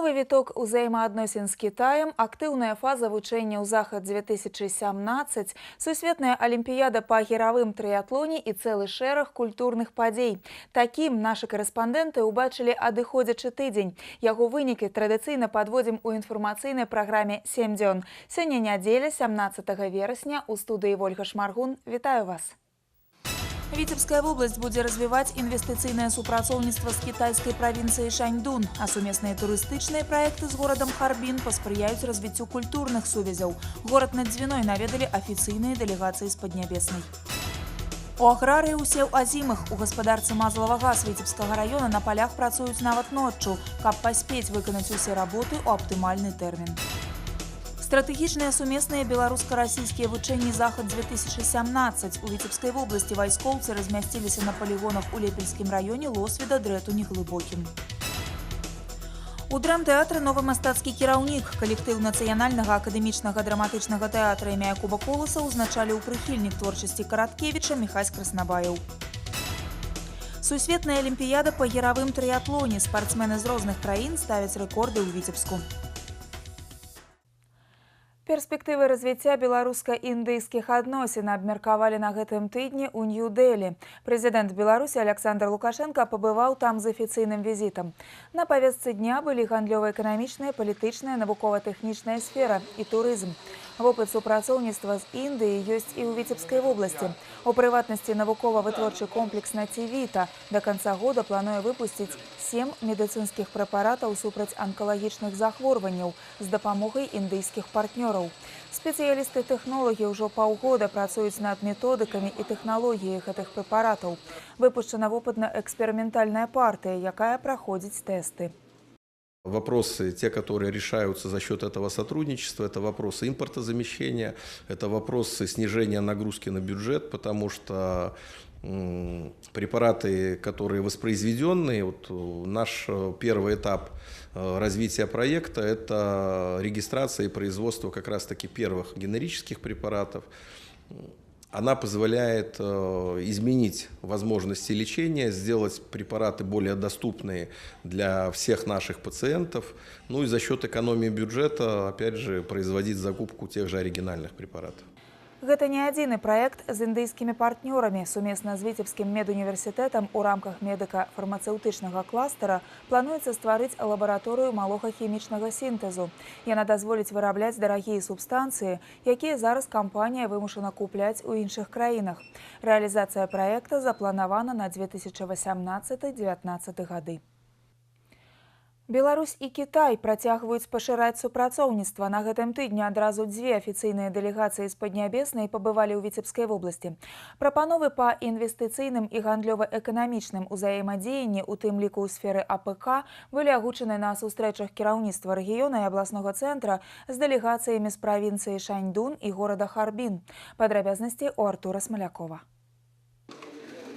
Новы віток узаемаадносін з Кітаем, актыўная фаза вучэнняў «Захад-2017», сусветная алімпіяда па гіравым трыятлоне і цэлы шэраг культурных падзей. Такім нашы карэспандэнты ўбачылі адыходзячы тыдзень. Яго вынікі традыцыйна падводзім у інфармацыйнай праграме «7 дзён». Сёння нядзеля, 17 верасня, у студыі Вольга Шмаргун. Вітаю вас! Віцебская вобласць будзе развіваць інвестыцыйнае супрацоўніцтва з кітайскай правінцыяй Шаньдун, а сумесныя турыстычныя праекты з горадам Харбін паспрыяюць развіццю культурных сувязяў. Горад над Дзвіной наведалі афіцыйныя дэлегацыі з Паднябеснай. У аграрыі ўсе ў азімых. У гаспадарцы Мазалава ГАС Віцебскага раёна на палях працуюць нават ноччу, каб паспець выканаць усе работы ў аптымальны тэрмін. Стратэгічныя сумесныя беларуска-расійскія вучэнні «Захад-2017». У Віцебскай вобласці вайскоўцы размясціліся на палігонах у Лепельскім раёне, Лосвіда, Дрэтуні, Глыбокім. У драмтэатры новы мастацкі кіраўнік. Калектыў Нацыянальнага акадэмічнага драматычнага тэатра імя Якуба Коласа ўзначаліў прыхільнік творчасці Караткевіча Міхась Краснабаеў. Сусветная алімпіяда па гіравым трыятлоне. Спартсмены з розных краін ставяць рэкорды ў Віцебску. Перспектывы развіцця беларуска-індыйскіх адносін абмеркавалі на гэтым тыдні ў Нью-Дэлі. Прэзідэнт Беларусі Аляксандр Лукашэнка пабываў там з афіцыйным візітам. На павестцы дня былі гандлёва-эканамічная, палітычная, навукова-тэхнічная сфера і турызм. Вопыт супрацоўніцтва з Індыяй ёсць і ў Віцебскай вобласці. У прыватнасці, навукова-вытворчы комплекс «Націвіта» да канца года плануе выпусціць сем медыцынскіх прэпаратаў супраць анкалагічных захворванняў з дапамогай індыйскіх партнёраў. Спецыялісты-тэхнолагі ўжо паўгода працуюць над методыкамі і тэхналогіяй гэтых прэпаратаў. Выпушчана вопытна-эксперыментальная партыя, якая праходзіць тэсты. Вопросы, те, которые решаются за счет этого сотрудничества, это вопросы импортозамещения, это вопросы снижения нагрузки на бюджет, потому что препараты, которые воспроизведенные, вот наш первый этап развития проекта – это регистрация и производство как раз-таки первых генерических препаратов. Она позволяет изменить возможности лечения, сделать препараты более доступные для всех наших пациентов, ну и за счет экономии бюджета, опять же, производить закупку тех же оригинальных препаратов. Гэта не адзіны праект з індыйскімі партнёрамі. Сумесна з Віцебскім медуніверсітэтам у рамках медыка-фармацэўтычнага кластара плануецца стварыць лабараторыю малога хімічнага сінтэзу. Яна дазволіць вырабляць дарагія субстанцыі, якія зараз кампанія вымушана купляць у іншых краінах. Рэалізацыя праекта запланавана на 2018-2019 гады. Беларусь і Кітай працягваюць пашыраць супрацоўніцтва. На гэтым тыдні адразу дзве афіцыйныя дэлегацыі з Паднябеснай пабывалі ў Віцебскай вобласці. Прапановы па інвестыцыйным і гандлёва-эканамічным узаемадзеянні, у тым ліку ў сферы АПК, былі агучаны на сустрэчах кіраўніцтва рэгіёна і абласнога цэнтра з дэлегацыямі з правінцыі Шаньдун і горада Харбін. Падрабязнасці у Артура Смалякова.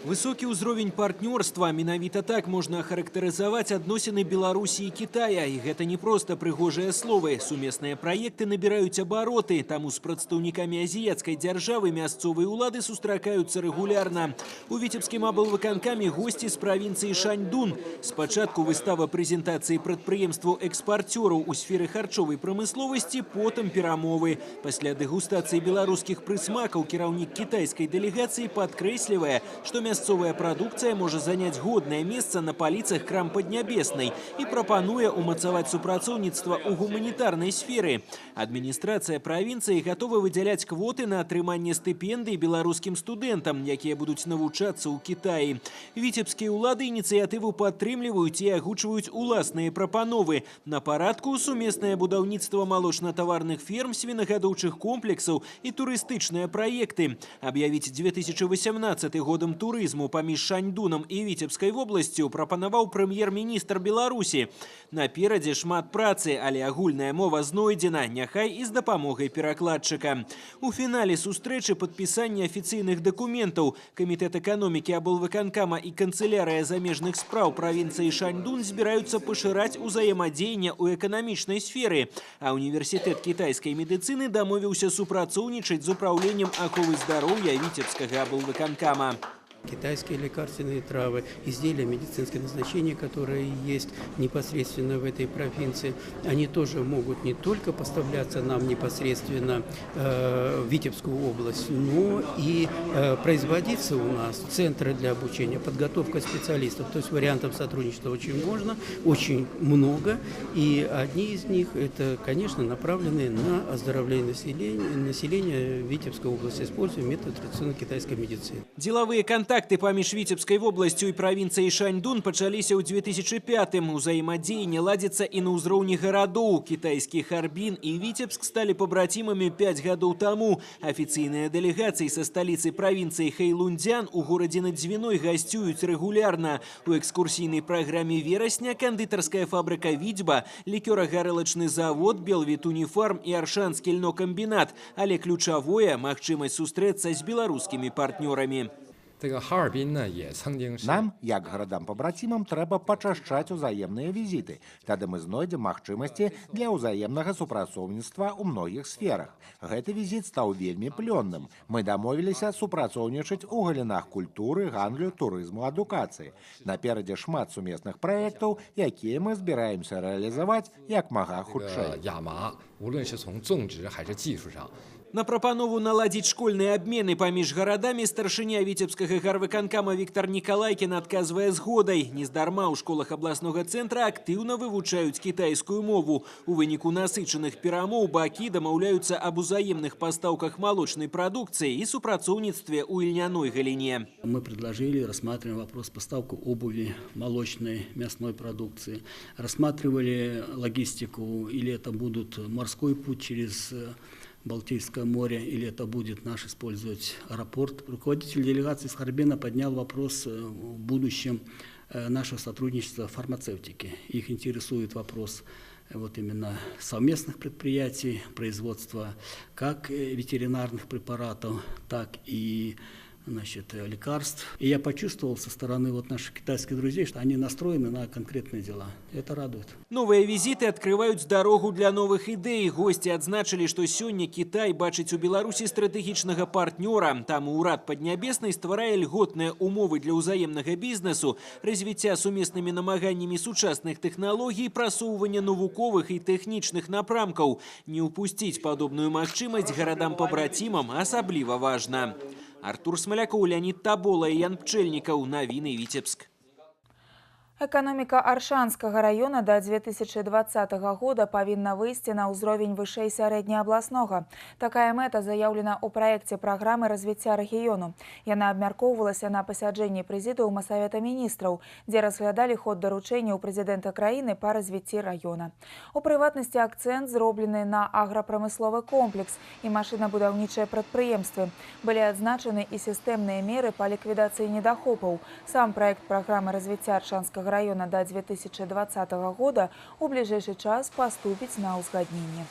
Высокі ўзровень партнёрства — менавіта так можна ахарактарызаваць адносіны Беларусі і Кітая. І гэта не проста прыгожыя словы. Сумесныя праекты набіраюць абароты, таму з прадстаўнікамі азіяцкай дзяржавы мясцовыя ўлады сустракаюцца рэгулярна. У Віцебскім аблвыканкаме госці з правінцыі Шаньдун. Спачатку выстава прэзентацыі прадпрыемстваў экспарцёраў у сферы харчовай прамысловасці, потым перамовы. Пасля дэгустацыі беларускіх прысмакаў кіраўнік кітайскай дэлегацыі падкрэслівае, што мясцовая прадукцыя можа заняць годнае месца на паліцах крам Паднябеснай, і прапануе ўмацаваць супрацоўніцтва ў гуманітарнай сферы. Адміністрацыя правінцыі гатова выдзяляць квоты на атрыманне стыпендый беларускім студэнтам, якія будуць навучацца ў Кітаі. Віцебскія ўлады ініцыятыву падтрымліваюць і агучваюць уласныя прапановы. На парадку сумеснае будаўніцтва малочна-таварных ферм, свінагадоўчых комплексаў і турыстычныя праекты. Аб'явіць 2018 годам турызму паміж Шаньдунам і Віцебскай вобласцю прапанаваў прэм'ер-міністр Беларусі. Наперадзе шмат працы, але агульная мова знойдзена, няхай і з дапамогай перакладчыка. У фінале сустрэчы падпісанне афіцыйных дакументаў. Камітэт эканомікі аблвыканкама і канцылярыя замежных спраў правінцыі Шаньдун збіраюцца пашыраць узаемадзеянне ў эканамічнай сферы. А універсітэт кітайскай медыцыны дамовіўся супрацоўнічаць з упраўленнем аховы здароўя Віцебскага аблвыканкама. Китайские лекарственные травы, изделия медицинского назначения, которые есть непосредственно в этой провинции, они тоже могут не только поставляться нам непосредственно в Витебскую область, но и производиться у нас. Центры для обучения, подготовка специалистов. То есть вариантов сотрудничества очень можно, очень много. И одни из них, это, конечно, направленные на оздоровление населения Витебской области, используя метод традиционной китайской медицины. Деловые контакты паміж Віцебскай вобласцю і правінцыяй Шаньдун пачаліся ў 2005-м. Узаемадзеянне ладзіцца і на ўзроўні гарадоў. Кітайскі Харбін і Віцебск сталі пабрацімамі 5 гадоў таму. Афіцыйныя дэлегацыі са сталіцы правінцыі Хэйлунцзян у горадзе над Дзвіной гасцююць рэгулярна. У экскурсійнай праграме верасня кандытарская фабрыка «Віцьба», лікёра-гарэлачны завод, «Белвітуніфарм» і аршанскі льнокамбінат. Але ключавое – магчымасць сустрэцца з беларускімі партнёрамі. Нам, як гарадам-пабрацімам, трэба пачашчаць узаемныя візіты. Тады мы знойдзем магчымасці для ўзаемнага супрацоўніцтва ў многіх сферах. Гэты візіт стаў вельмі плённым. Мы дамовіліся супрацоўнічаць у галінах культуры, гандлю, турызму, адукацыі. Наперадзе шмат сумесных праектаў, якія мы збіраемся рэалізаваць як мага хутчэй. На прапанову наладзіць школьныя абмены паміж гарадамі старшыня Віцебскага гарвыканкама Віктор Нікалайкін адказвае згодай. Нездарма ў школах абласнога цэнтра актыўна вывучаюць кітайскую мову. У выніку насычаных перамоў бакі дамаўляюцца аб узаемных пастаўках малочнай прадукцыі і супрацоўніцтве ў ільняной галіне. Мы предложили, рассматриваем вопрос поставку обуви, молочной, мясной продукции. Рассматривали логистику, или это будут морской путь через Балтийское море, или это будет наш использовать аэропорт. Руководитель делегации с Харбина поднял вопрос в будущем нашего сотрудничества в фармацевтике. Их интересует вопрос вот именно совместных предприятий, производства как ветеринарных препаратов, так и, значит, лекарств. И я почувствовал со стороны вот наших китайских друзей, что они настроены на конкретные дела. Это радует. Новыя візіты адкрываюць дарогу для новых ідэй. Госці адзначылі, што сёння Кітай бачыць у Беларусі стратэгічнага партнёра. Таму ўрад Паднябеснай стварае льготныя умовы для ўзаемнага бізнесу, развіцця сумеснымі намаганнямі сучасных тэхналогій, прасоўвання навуковых і тэхнічных напрамкаў. Не ўпусціць падобную магчымасць гарадам-пабрацімам асабліва важна. Артур Смоляков, Леонид Табола и Ян Пчельников. Новины Витебск. Эканоміка Аршанскага района до 2020 года павінна выйсці на ўзровень вышэй сярэднеабласнога. Такая мэта заяўлена ў праекце праграмы развіцця рэгіёну. Яна абмяркоўвалася на пасяджэнні прэзідыума Савета міністраў, дзе разглядалі ход даручэнняў прэзідэнта краіны па развіцці раёна. У прыватнасці акцэнт зроблены на аграпрамысловы комплекс і машынабудаўнічыя прадпрыемствы. Былі адзначаны і сістэмныя меры па ліквідацыі недахопаў. Сам праект праграмы развіцця Аршанскага района до 2020 года у бліжэйшы час паступіць на ўзгадненне.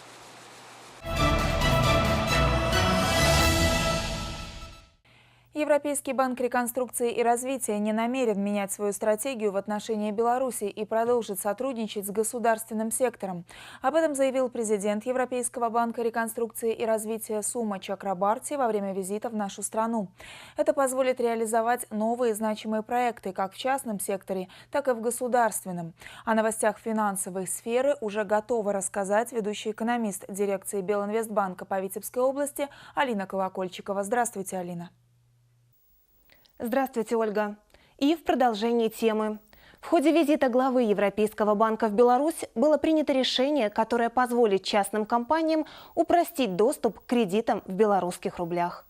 Европейский банк реконструкции и развития не намерен менять свою стратегию в отношении Беларуси и продолжит сотрудничать с государственным сектором. Об этом заявил президент Европейского банка реконструкции и развития Сума Чакрабарти во время визита в нашу страну. Это позволит реализовать новые значимые проекты как в частном секторе, так и в государственном. О новостях финансовой сферы уже готова рассказать ведущий экономист дирекции Белинвестбанка по Витебской области Алина Колокольчикова. Здравствуйте, Алина. Здравствуйте, Ольга. И в продолжении темы. В ходе визита главы Европейского банка в Беларусь было принято решение, которое позволит частным компаниям упростить доступ к кредитам в белорусских рублях.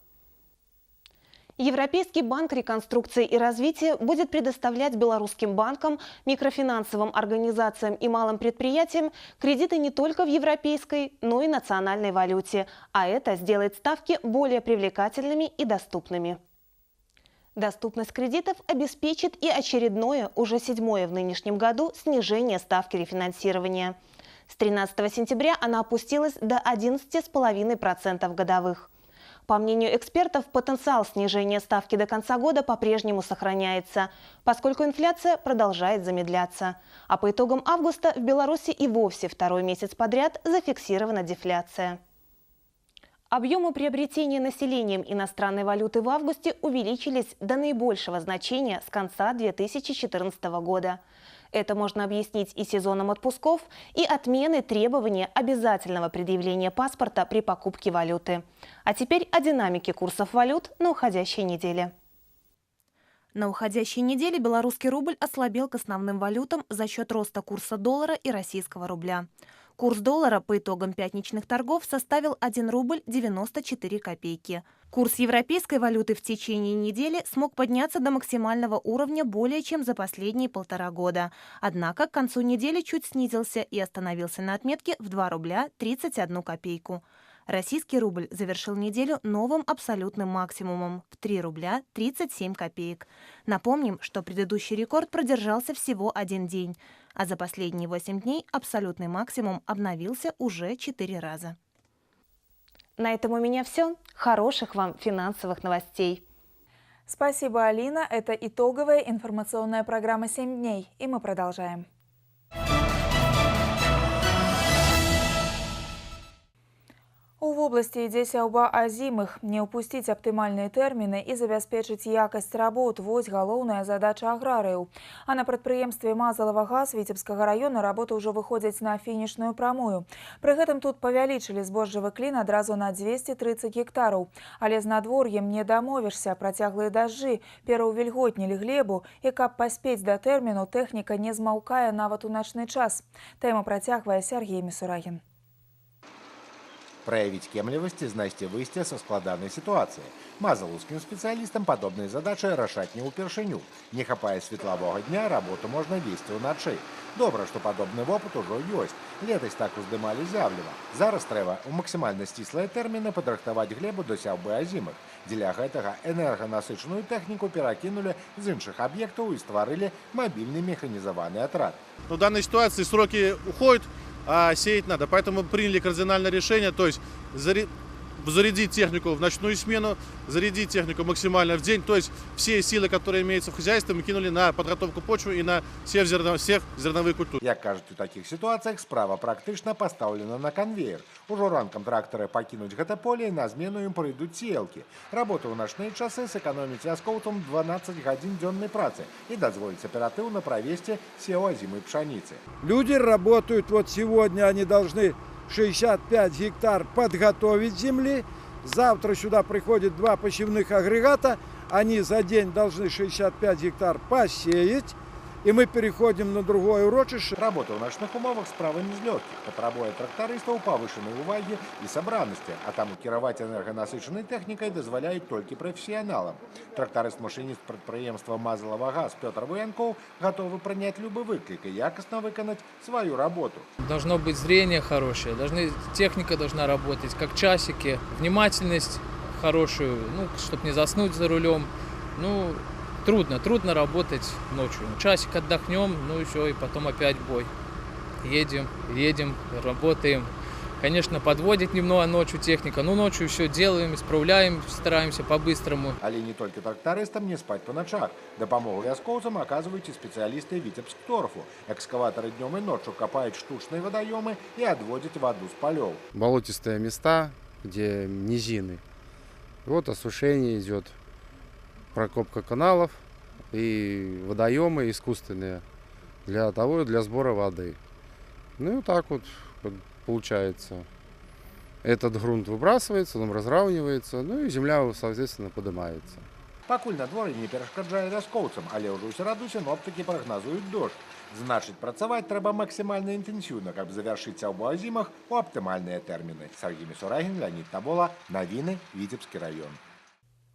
Европейский банк реконструкции и развития будет предоставлять белорусским банкам, микрофинансовым организациям и малым предприятиям кредиты не только в европейской, но и национальной валюте. А это сделает ставки более привлекательными и доступными. Доступность кредитов обеспечит и очередное, уже седьмое в нынешнем году, снижение ставки рефинансирования. С 13 сентября она опустилась до 11,5% годовых. По мнению экспертов, потенциал снижения ставки до конца года по-прежнему сохраняется, поскольку инфляция продолжает замедляться. А по итогам августа в Беларуси и вовсе второй месяц подряд зафиксирована дефляция. Объемы приобретения населением иностранной валюты в августе увеличились до наибольшего значения с конца 2014 года. Это можно объяснить и сезоном отпусков, и отменой требования обязательного предъявления паспорта при покупке валюты. А теперь о динамике курсов валют на уходящей неделе. На уходящей неделе белорусский рубль ослабел к основным валютам за счет роста курса доллара и российского рубля. Курс доллара по итогам пятничных торгов составил 1 рубль 94 копейки. Курс европейской валюты в течение недели смог подняться до максимального уровня более чем за последние полтора года. Однако к концу недели чуть снизился и остановился на отметке в 2 рубля 31 копейку. Российский рубль завершил неделю новым абсолютным максимумом в 3 рубля 37 копеек. Напомним, что предыдущий рекорд продержался всего один день, а за последние 8 дней абсолютный максимум обновился уже 4 раза. На этом у меня все. Хороших вам финансовых новостей. Спасибо, Алина. Это итоговая информационная программа «7 дней». И мы продолжаем. У вобласці ідзе сяўба азімых. Не ўпусціць аптымальныя тэрміны і забяспечыць якасць работ – вось галоўная задача аграрыяў. А на прадпрыемстве «Мазалава газ» Віцебскага раёна работы ўжо выходзяць на фінішную прамую. Пры гэтым тут павялічылі збожжавы клін адразу на 230 гектараў. Але з надвор'ем не дамовішся, працяглыя дажджы пераўвільготнілі глебу, і каб паспець да тэрміну, тэхніка не змаўкае нават у начны час. Тэму працягвае Сергей Місурагін. Праявіць кемлівасць і знайсці выйсце са складанай сітуацыі. Мазалаўскім спецыялістам падобныя задачы рашаць не ўпершыню. Не хапае светлавога дня, работу можна весці ўначы. Добра, што падобны вопыт ужо ёсць. Летась так уздымалі зябліва. Зараз трэба ў максімальна сціслыя тэрміны падрыхтаваць глебу да сяўбы азімых. Дзеля гэтага энерганасычаную тэхніку перакінулі з іншых аб'ектаў і стварылі мабільны механізаваны атрад. В данной ситуации сроки уходят, а сеять надо. Поэтому приняли кардинальное решение, то есть зарядить технику в ночную смену, зарядить технику максимально в день. То есть все силы, которые имеются в хозяйстве, мы кинули на подготовку почвы и на сев всех зерновых культур. Як кажуць, у такіх сітуацыях справа практычна пастаўлена на канвеер. Ужо ранкам трактары пакінуць гэта поле і на змену ім прыйдуць сеялкі. Работа ў начныя часы сэканоміць вяскоўцам 12 гадзін дзённай працы і дазволіць аператыўна правесці сеў азімай пшаніцы. Люди работают, вот сегодня они должны 65 гектар подготовить земли. Завтра сюда приходит 2 посевных агрегата. Они за день должны 65 гектар посеять. И мы переходим на другое урочище. Работа ў начных умовах справа не з лёгкіх. Патрабуе трактарыстаў павышанай увагі і сабранасці, а таму кіраваць энерганасычанай тэхнікай дазваляюць толькі прафесіяналам. Трактарыст-машыніст прадпрыемства «Мазалава газ» Пётр Буянкоў гатовы прыняць любы выклік і якасна выканаць сваю работу. Должно быть зрение хорошее, техника должна работать, как часики, внимательность хорошую, чтобы не заснуть за рулем. Трудно работать ночью. Часик отдохнем, и все, и потом опять бой. Едем, едем, работаем. Конечно, подводит немного ночью техника, но ночью все делаем, исправляем, стараемся по-быстрому. Але не только трактарыстам не спать по ночах. Дапамогу вяскоўцам оказывают и специалисты Витебскторфу. Экскаваторы днем и ночью копают штучные водоемы и отводят воду с полев. Болотистые места, где низины. Вот осушение идет. Прокопка каналов и водоемы искусственные для сбора воды. Ну и так вот получается. Этот грунт выбрасывается, он разравнивается, ну и земля, соответственно, поднимается. Пакуль надвор'е не перашкаджае вяскоўцам, але ўжо ў сераду сіноптыкі прагназуюць дождж. Значыць, працаваць трэба максімальна інтэнсіўна, каб завяршыць сяўбу азімых у аптымальныя тэрміны. Сергей Місурагін, Леонид Табола, навіны, Віцебскі раён.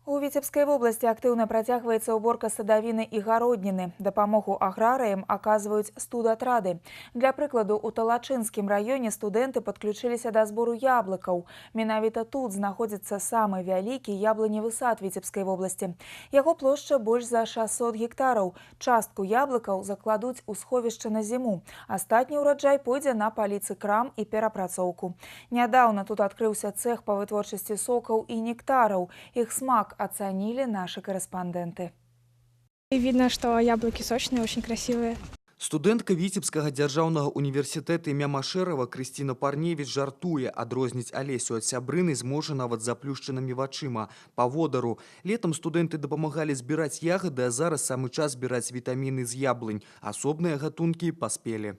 У Віцебскай вобласці актыўна працягваецца уборка садавіны і гародніны. Дапамогу аграрыям аказваюць студатрады. Для прыкладу, у Талачынскім раёне студэнты падключыліся да збору яблыкаў. Менавіта тут знаходзіцца самы вялікі яблыневы сад Віцебскай вобласці. Яго плошча больш за 600 гектараў. Частку яблыкаў закладуць у сховішча на зіму. Астатні ўраджай пойдзе на паліцы крам і перапрацоўку. Нядаўна тут адкрыўся цэх па вытворчасці сокаў і нектараў. Іх смак оценили наши корреспонденты. Видно, что яблоки сочные, очень красивые. Студэнтка Віцебскага дзяржаўнага універсітэта імя Машэрава Крысціна Парневіч жартуе, адрозніць Алесю ад сябрыны зможа нават з заплюшчанымі вачыма. Па водару. Летам студэнты дапамагалі збіраць ягады, а зараз самы час збіраць вітаміны з яблынь. Асобныя гатункі паспелі.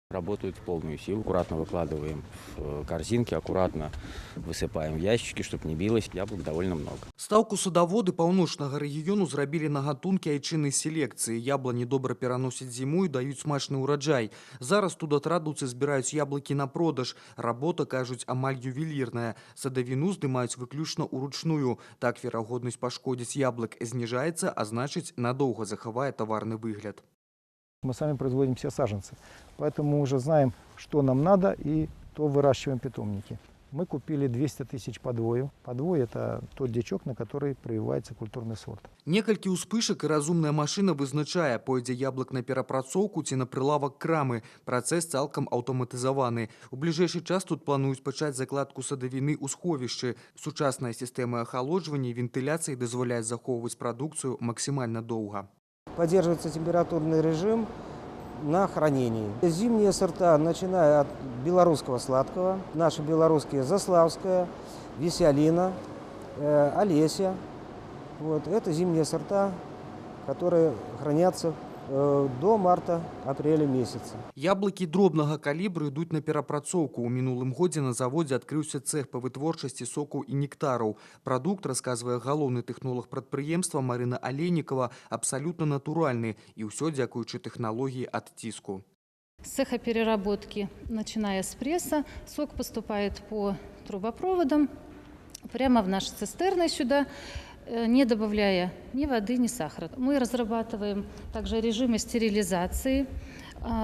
Работают в полную силу. Аккуратно выкладываем в корзинки, аккуратно высыпаем в ящики, чтобы не билось. Яблок довольно много. Стаўку садаводы паўночнага рэгіёну зрабілі на гатункі айчыннай селекцыі. Яблыні добра пераносяць зіму і даюць смачны ўраджай. Зараз тут атрадаўцы збіраюць яблыкі на продаж. Работа, кажуць, амаль ювелірная. Садавіну здымаюць выключна ўручную. Так верагоднасць пашкодзіць яблык зніжаецца, а значыць, надоўга захавае таварны выгляд. Мы сами производим все саженцы, поэтому мы уже знаем, что нам надо, и то выращиваем питомники. Мы купили 200 тысяч подвоев. Подвой – это тот дичок, на который прививается культурный сорт. Некалькі ўспышак і разумная машына вызначае, пойдзе яблык на перапрацоўку ці на прылавак крамы. Працэс цалкам аўтаматызаваны. У бліжэйшы час тут плануюць пачаць закладку садавіны ў сховішчы. Сучасная сістэма ахалоджвання і вентыляцыі дазваляе захоўваць прадукцыю максімальна доўга. Поддерживается температурный режим на хранении. Зимние сорта, начиная от белорусского сладкого, наши белорусские Заславская, Веселина, Олеся. Вот, это зимние сорта, которые хранятся до марта-апреля месяца. Яблыкі дробнага калібру ідуць на перапрацоўку. У мінулым годзе на заводзе адкрыўся цэх па вытворчасці сокаў і нектараў. Прадукт, расказвае галоўны тэхнолаг прадпрыемства Марына Алейнікава, абсалютна натуральны. І ўсё дзякуючы тэхналогіі адціску. С цеха переработки, начиная с пресса, сок поступает по трубопроводам прямо в наши цистерны сюда, не добавляя ни воды, ни сахара. Мы разрабатываем также режимы стерилизации.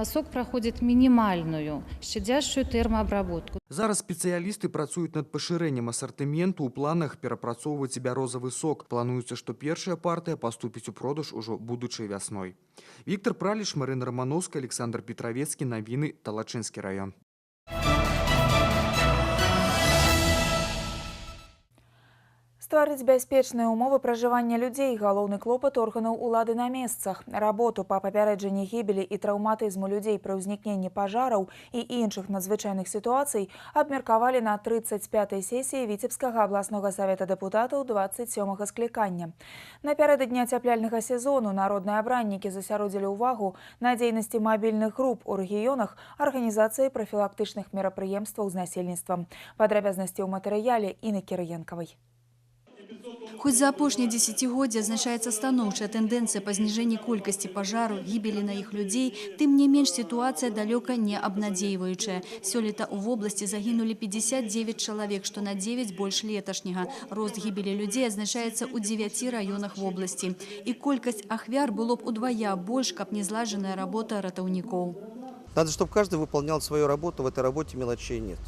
Сок проходит минимальную щадящую термообработку. Зараз спецыялісты працуюць над пашырэннем асартыменту, у планах перапрацоўваць бярозавы сок. Плануецца, што першая партыя паступіць у продаж ужо будучай вясной. Віктар Праліш, Марына Рамановская, Аляксандр Петравецкі. Навіны, Талачынскі раён. Стварыць бяспечныя ўмовы пражывання людзей – галоўны клопат органаў улады на месцах. Работу па папярэджанні гібелі і траўматызму людзей пры ўзнікненні пажараў і іншых надзвычайных сітуацый абмеркавалі на 35-й сесіі Віцебскага абласнога савета дэпутатаў 27-га склікання. Напярэдадні ацяпляльнага сезону народныя абраннікі засяродзілі ўвагу на дзейнасці мабільных груп у рэгіёнах арганізацыі прафілактычных мерапрыемстваў з насельніцтвам. Падрабязнасці ў матэрыяле Іны Кірыенкавай. Хоць за апошнія дзесяцігоддзі адзначаецца станоўчая тэндэнцыя па зніжэнні колькасці пажараў, гібелі на іх людзей, тым не менш сітуацыя далёка не абнадзейваючая. Сёлета ў вобласці загінулі 59 чалавек, што на 9 больш леташняга. Рост гібелі людзей адзначаецца ў 9 раёнах вобласці. І колькасць ахвяр было б удвая больш, каб не зладжаная работа ратаўнікоў. Надо, чтобы каждый выполнял свою работу, в этой работе мелочей нет.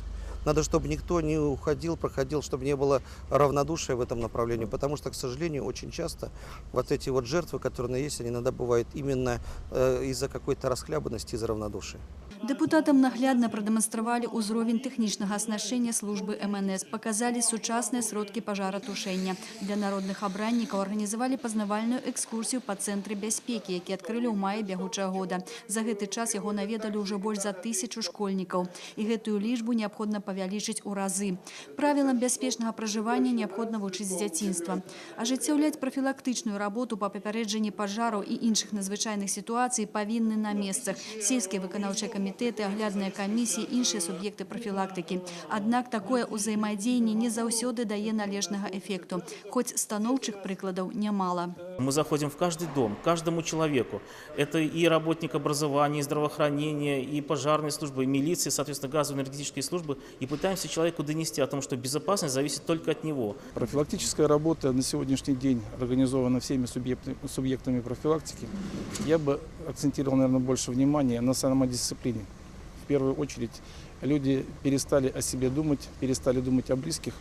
Надо, чтобы никто не уходил, проходил, чтобы не было равнодушия в этом направлении. Потому что, к сожалению, очень часто вот эти вот жертвы, которые есть, они иногда бывают именно из-за какой-то расхлябанности, из-за равнодушия. Дэпутатам наглядна прадэманстравалі ўзровень тэхнічнага аснашчэння службы МНС, паказалі сучасныя сродкі пажаратушэння. Для народных абраннікаў арганізавалі пазнавальную экскурсію па цэнтры бяспекі, які адкрылі ў маі бягучага года. За гэты час яго наведалі ўжо больш за 1000 школьнікаў. І гэтую лічбу неабходна павялічыць у разы. Правілам бяспечнага пражывання неабходна вучыць з дзяцінства. Ажыццяўляць прафілактычную работу па папярэджанні пажараў і іншых надзвычайных сітуацый павінны на месцах сельскія выканаўчыя камітэты, аглядныя камісіі, іншыя суб'екты прафілактыкі. Аднак такое ўзаемадзеянне не заўсёды дае належнага эфекту, хоць станоўчых прыкладаў нямала. Мы заходим в каждый дом, к каждому человеку. Это и работник образования, и здравоохранения, и пожарной службы, и милиции, соответственно, газоэнергетические службы. И пытаемся человеку донести о том, что безопасность зависит только от него. Профилактическая работа на сегодняшний день организована всеми субъектами профилактики. Я бы акцентировал, наверное, больше внимания на самодисциплине. В первую очередь люди перестали о себе думать, перестали думать о близких.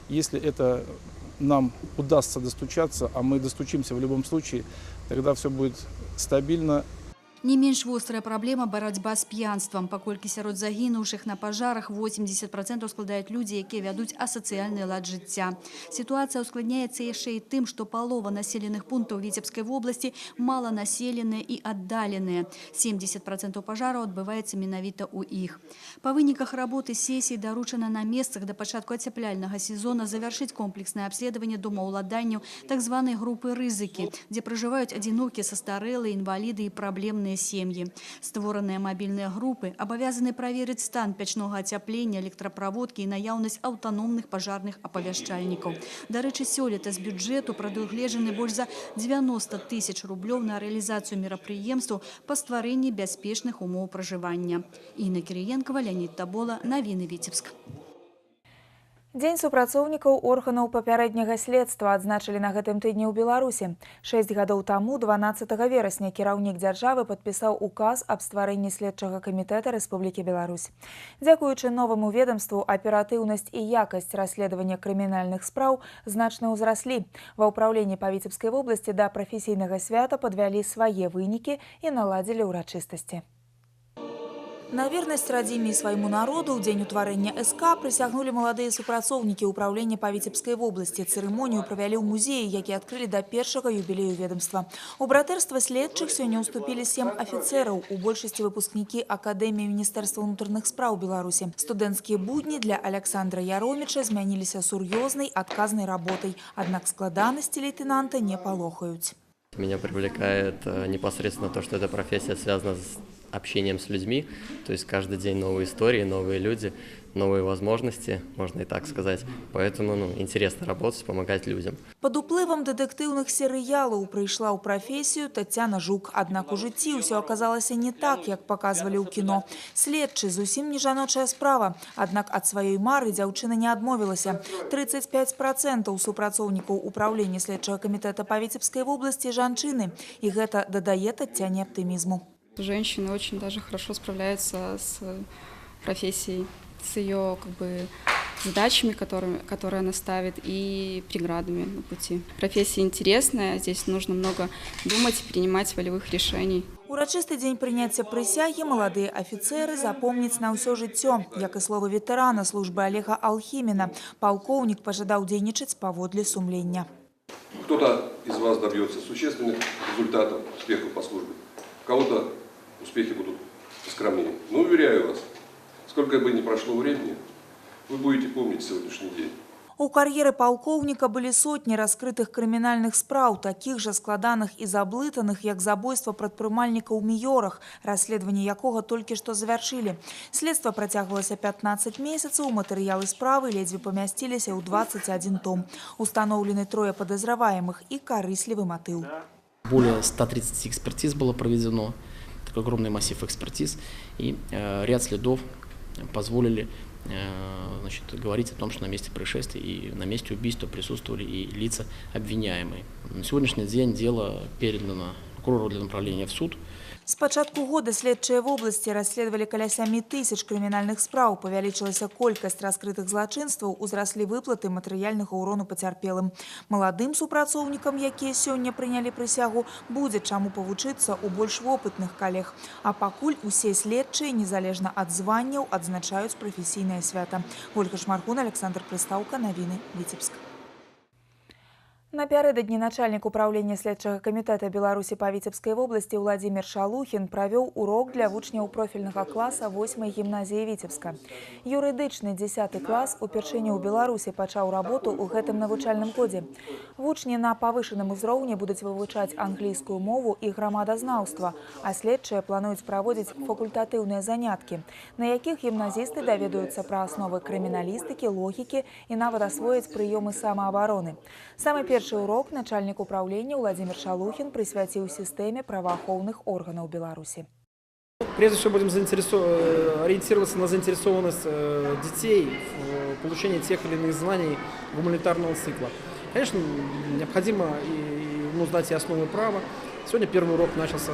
Если это нам удастся достучаться, а мы достучимся в любом случае, тогда все будет стабильно. Не менш вострая праблема барацьба з п'янствам, паколькі сярод загінуўшых на пажарах 80% складаюць людзі, якія вядуць асацыяльны лад жыцця. Сітуацыя ускладняецца яшчэ і тым, што палова населеных пунктаў Віцебскай вобласці маланаселеныя і аддаленыя. 70% пажараў адбываецца менавіта ў іх. Па выніках работы сесіі даручана на месцах да пачатку ацяпляльнага сезона завяршыць комплекснае абследаванне домаўладанняў так званай групы рызыкі, дзе пражываюць адзінокія, састарэлыя, інваліды і праблемныя сем'і. Створаныя мабільныя групы абавязаны праверыць стан пячнога ацяплення, электраправодкі і наяўнасць аўтаномных пажарных апавяшчальнікаў. Дарэчы, сёлета з бюджэту прадугледжаны больш за 90 тысяч рублёў на рэалізацыю мерапрыемстваў па стварэнні бяспечных умоў пражывання. Інна Кірыенкава, Леанід Табола, Навіны Віцебск. Дзень супрацоўнікаў органаў папярэдняга следства адзначылі на гэтым тыдні ў Беларусі. 6 гадоў таму, 12 верасня, кіраўнік дзяржавы падпісаў указ аб стварэнні следчага камітэта Рэспублікі Беларусь. Дзякуючы новаму ведомству, аператыўнасць і якасць расследавання крымінальных спраў значна ўзраслі. Ва ўпраўленні па Віцебскай вобласці да прафесійнага свята падвялі свае вынікі і наладзілі ўрачыстасці. На вернасць радзіме і свайму народу ў дзень утварэння СК прысягнулі маладыя супрацоўнікі ўпраўлення па Віцебскай вобласці. Цырымонію правялі ў музеі, які адкрылі да першага юбілею ведомства. У братэрства следчых сёння ўступілі 7 афіцэраў, у большасці выпускнікі Акадэміі Міністэрства ўнутраных спраў Беларусі. Студэнцкія будні для Александра Яроміча змяніліся сур'ёзнай адказнай работай, аднак складанасці лейтенанта не палохаюць. Меня привлекает непосредственно то, что эта профессия связана с общением с людьми, то есть каждый день новые истории, новые люди, новые возможности, можно и так сказать. Поэтому, интересно работать, помогать людям. Пад уплывам дэтэктыўных серыялаў прыйшла ў прафесію Тацяна Жук. Аднак у жыцці ўсё аказалася не так, як паказвалі ў кіно. Следчы зусім не жаночая справа. Аднак ад сваёй мары дзяўчына не адмовілася. 35% супрацоўнікаў управлення следчага камітэта па Віцебскай вобласці жанчыны. І гэта дадае Тацяне аптымізму. Женщины очень даже хорошо справляются с профессией, с ее задачами, которые она ставит, и преградами на пути. Профессия интересная, здесь нужно много думать и принимать волевых решений. Урачысты дзень прыняцця прысягі маладыя афіцэры запомняць на ўсё жыццё, як і словы ветэрана службы Олега Алхіміна. Палкоўнік пажадаў дзейнічаць паводле сумлення. Кто-то из вас добьется существенных результатов, успехов по службе, у кого-то успехи будут скромнее. Но уверяю вас, сколько бы ни прошло времени, вы будете помнить сегодняшний день. У кар'еры палкоўніка былі сотні раскрытых крымінальных спраў, такіх жа складаных і заблытаных, як забойства прадпрымальніка ў Міёрах, расследаванне якога толькі што завяршылі. Следства працягвалася 15 месяцаў, матэрыялы справы ледзьве памясціліся ў 21 том. Устаноўлены трое падазраваемых і карыслівы матыў. Более 130 экспертиз было проведено, такой огромный массив экспертиз, и ряд следов позволили, значит, говорить о том, что на месте происшествия и на месте убийства присутствовали и лица обвиняемые. На сегодняшний день дело передано прокурору для направления в суд. З пачатку года следчыя вобласці расследавалі каля 7 тысяч крымінальных спраў. Павялічылася колькасць раскрытых злачынстваў, узраслі выплаты матэрыяльнага ўрону пацярпелым. Маладым супрацоўнікам, якія сёння прынялі прысягу, будзе чаму павучыцца ў больш вопытных калег. А пакуль усе следчыя, незалежна ад званняў, адзначаюць прафесійнае свята. Ольга Шмаргун, Александр Прыстаўка, навіны, Віцебск. Напярэдадні начальнік управлення следчага камітэта Беларусі па Віцебскай вобласці Владзімир Шалухін правёў урок для вучняў профільнага класа 8-й гімназіі Віцебска. Юрыдычны 10 клас упершыню ў Беларусі пачаў работу ў гэтым навучальным годзе. Вучні на павышаным узроўні будуць вывучаць англійскую мову і грамадазнаўства, а следчыя плануюць праводзіць факультатыўныя заняткі, на якіх гімназісты даведаюцца пра асновы крыміналістыкі, логікі і нават асвояць прыёмы самаабароны. Самы першы урок начальнік управлення Владимир Шалухин присвятил системе правоохранных органов Беларуси. Прежде всего будем ориентироваться на заинтересованность детей в получении тех или иных знаний гуманитарного цикла. Конечно, необходимо знать и основы права. Сегодня первый урок начался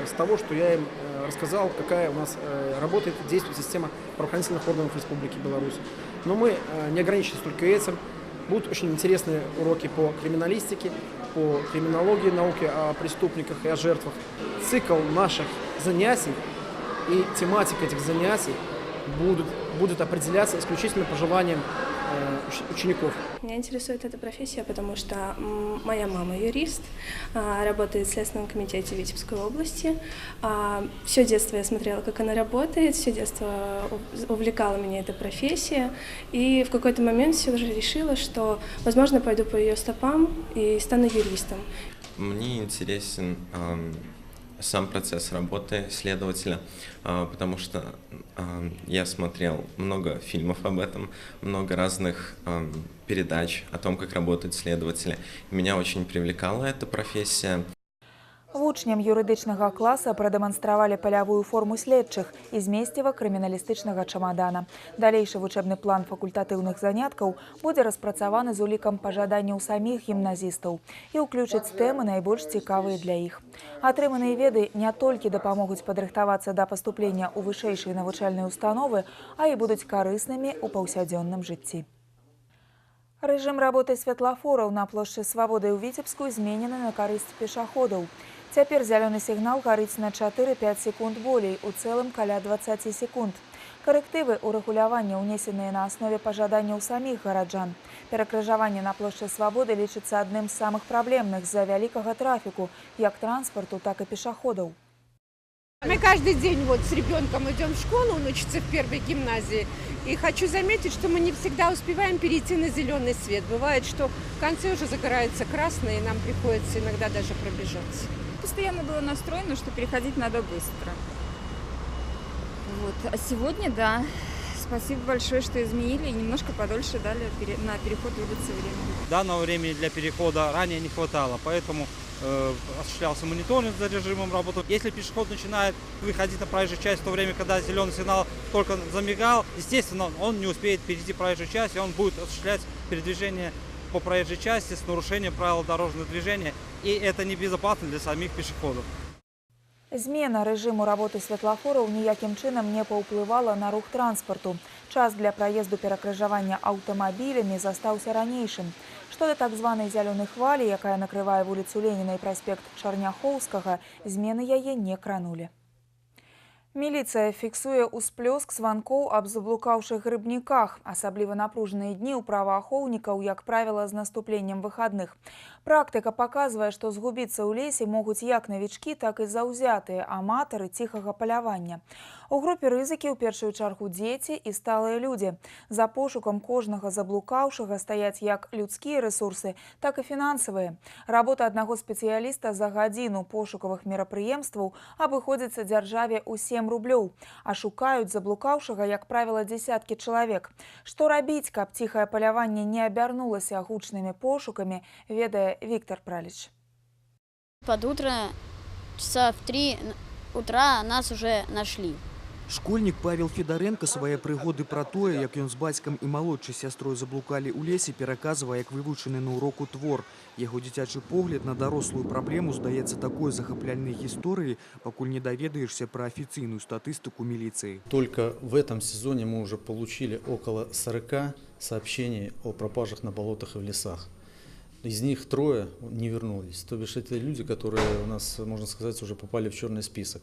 с того, что я им рассказал, какая у нас работает, действует система правоохранительных органов Республики Беларусь. Но мы не ограничились только этим. Будут очень интересные уроки по криминалистике, по криминологии, науке о преступниках и о жертвах. Цикл наших занятий и тематика этих занятий будет определяться исключительно по желаниям учеников. Меня интересует эта профессия, потому что моя мама юрист, работает в Следственном комитете Витебской области. Все детство я смотрела, как она работает, все детство увлекала меня эта профессия. И в какой-то момент все же решила, что, возможно, пойду по ее стопам и стану юристом. Мне интересен сам процесс работы следователя, потому что я смотрел много фильмов об этом, много разных передач о том, как работают следователи. Меня очень привлекала эта профессия. Вучням юрыдычнага класа прадэманстравалі палявую форму следчых і змесціва крыміналістычнага чамадана. Далейшы вучэбны план факультатыўных заняткаў будзе распрацаваны з улікам пажаданняў саміх гімназістаў і ўключыць тэмы, найбольш цікавыя для іх. Атрыманыя веды не толькі дапамогуць падрыхтавацца да паступлення ў вышэйшыя навучальныя установы, а і будуць карыснымі ў паўсядзённым жыцці. Рэжым работы святлафораў на плошчы Свабоды ў Віцебску зменены на карысць пешаходаў. Цяпер зялёны сігнал гарыць на 4-5 секунд болей, у цэлым каля 20 секунд. Карэктывы ўрэгулявання ўнесеныя на аснове пажаданняў саміх гараджан. Перакрыжаванне на плошчы Свабоды лічыцца адным з самых праблемных з-за вялікага трафіку, як транспарту, так і пешаходаў. Мы каждый день вот с ребенком идем в школу, он учится в первой гимназии. И хочу заметить, что мы не всегда успеваем перейти на зеленый свет. Бывает, что в конце уже загорается красный, и нам приходится иногда даже пробежать. Постоянно было настроено, что переходить надо быстро. Вот. А сегодня, да, спасибо большое, что изменили и немножко подольше дали на переход улицы времени. Данного времени для перехода ранее не хватало, поэтому осуществлялся мониторинг за режимом работы. Если пешеход начинает выходить на проезжую часть в то время, когда зеленый сигнал только замигал, естественно, он не успеет перейти проезжую часть, и он будет осуществлять передвижение по проезжей части с нарушением правил дорожного движения, и это небезопасно для самих пешеходов. Змена рэжыму работы святлафораў ніякім чынам не паўплывала на рух транспарту. Час для праезду перакрыжавання аўтамабілямі застаўся ранейшым. Што да так званай зялёнай хвалі, якая накрывае вуліцу Леніна і праспект Чарняхоўскага, змены яе не кранулі. Міліцыя фіксуе ўсплёск званкоў аб заблукаўшых грыбніках. Асабліва напружаныя дні ў праваахоўнікаў, як правіла, з наступленнем выхадных. Практыка паказвае, што згубіцца ў лесе могуць як навічкі, так і заўзятыя аматары ціхага палявання. У групе рызыкі ў першую чаргу дзеці і сталыя людзі. За пошукам кожнага заблукаўшага стаяць як людскія рэсурсы, так і фінансавыя. Работа аднаго спецыяліста за гадзіну пошукавых мерапрыемстваў абыходзіцца дзяржаве ў 7 рублёў, а шукаюць заблукаўшага, як правіла, дзесяткі чалавек. Што рабіць, каб ціхае паляванне не абярнулася гучнымі пошукамі, ведае Виктор Праліч. Под утро, часа в 3 утра нас уже нашли. Школьнік Павел Федарэнка свае прыгоды пра тое, як ён з бацькам і малодшай сястрой заблукалі ў лесе, пераказвае як вывучаны на уроку твор. Яго дзіцячы погляд на дарослую праблему здаецца такой захапляльнай гісторыяй, пакуль не даведаешся пра афіцыйную статыстыку міліцыі. Только в этом сезоне мы уже получили около 40 сообщений о пропажах на болотах и в лесах. Из них 3 не вернулись. То бишь это люди, которые у нас, можно сказать, уже попали в черный список.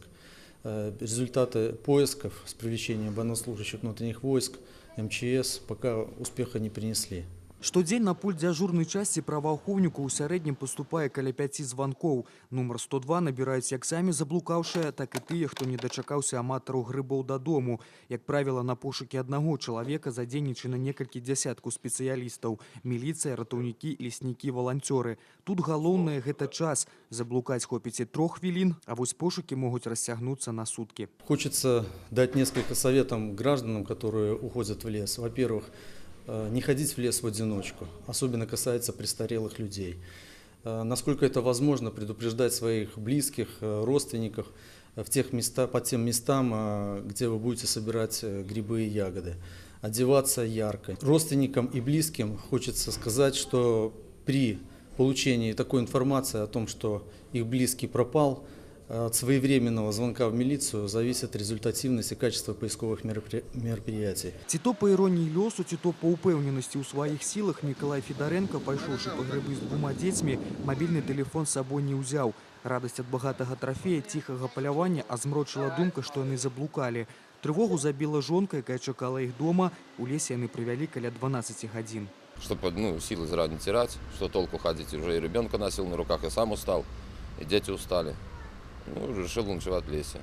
Результаты поисков с привлечением военнослужащих внутренних войск, МЧС пока успеха не принесли. Штодзень на пульт дзяжурнай часці праваахоўніку ў сярэднім паступае каля 5 званкоў. Нумар 102 набіраюць як самі заблукаўшыя, так і тыя, хто не дачакаўся аматараў грыбоў дадому. Як правіла, на пошукі аднаго чалавека задзейнічана некалькі дзясяткаў спецыялістаў. Міліцыя, ратаўнікі, леснікі, валанцёры. Тут галоўнае гэта час. Заблукаць хопіць і 3 хвілін, а вось пошукі могуць расцягнуцца на суткі. Хочется дать несколько советов гражданам, которые уходят в лес. Во-первых, не ходить в лес в одиночку, особенно касается престарелых людей. Насколько это возможно, предупреждать своих близких, родственников по тем местам, где вы будете собирать грибы и ягоды. Одеваться ярко. Родственникам и близким хочется сказать, что при получении такой информации о том, что их близкий пропал, От своевременного звонка в милицию зависит результативность и качество поисковых мероприятий. Ці то па іроніі лёсу, ці то па ўпэўненасці ў сваіх сілах Мікалай Федарэнка, пайшоўшы па грыбы з двума дзецьмі, мабільны тэлефон з сабой не ўзяў. Радасць ад багатага трафея, ціхага палявання азмрочыла думка, што яны заблукалі. Трывогу забіла жонка, якая чакала іх дома. У лесе яны правялі каля 12 гадзін. Чтобы, ну, силы зря не терять, что толку ходить. Уже и ребенка носил на руках, и сам устал, и дети устали. Ну, решил ночевать в лесе.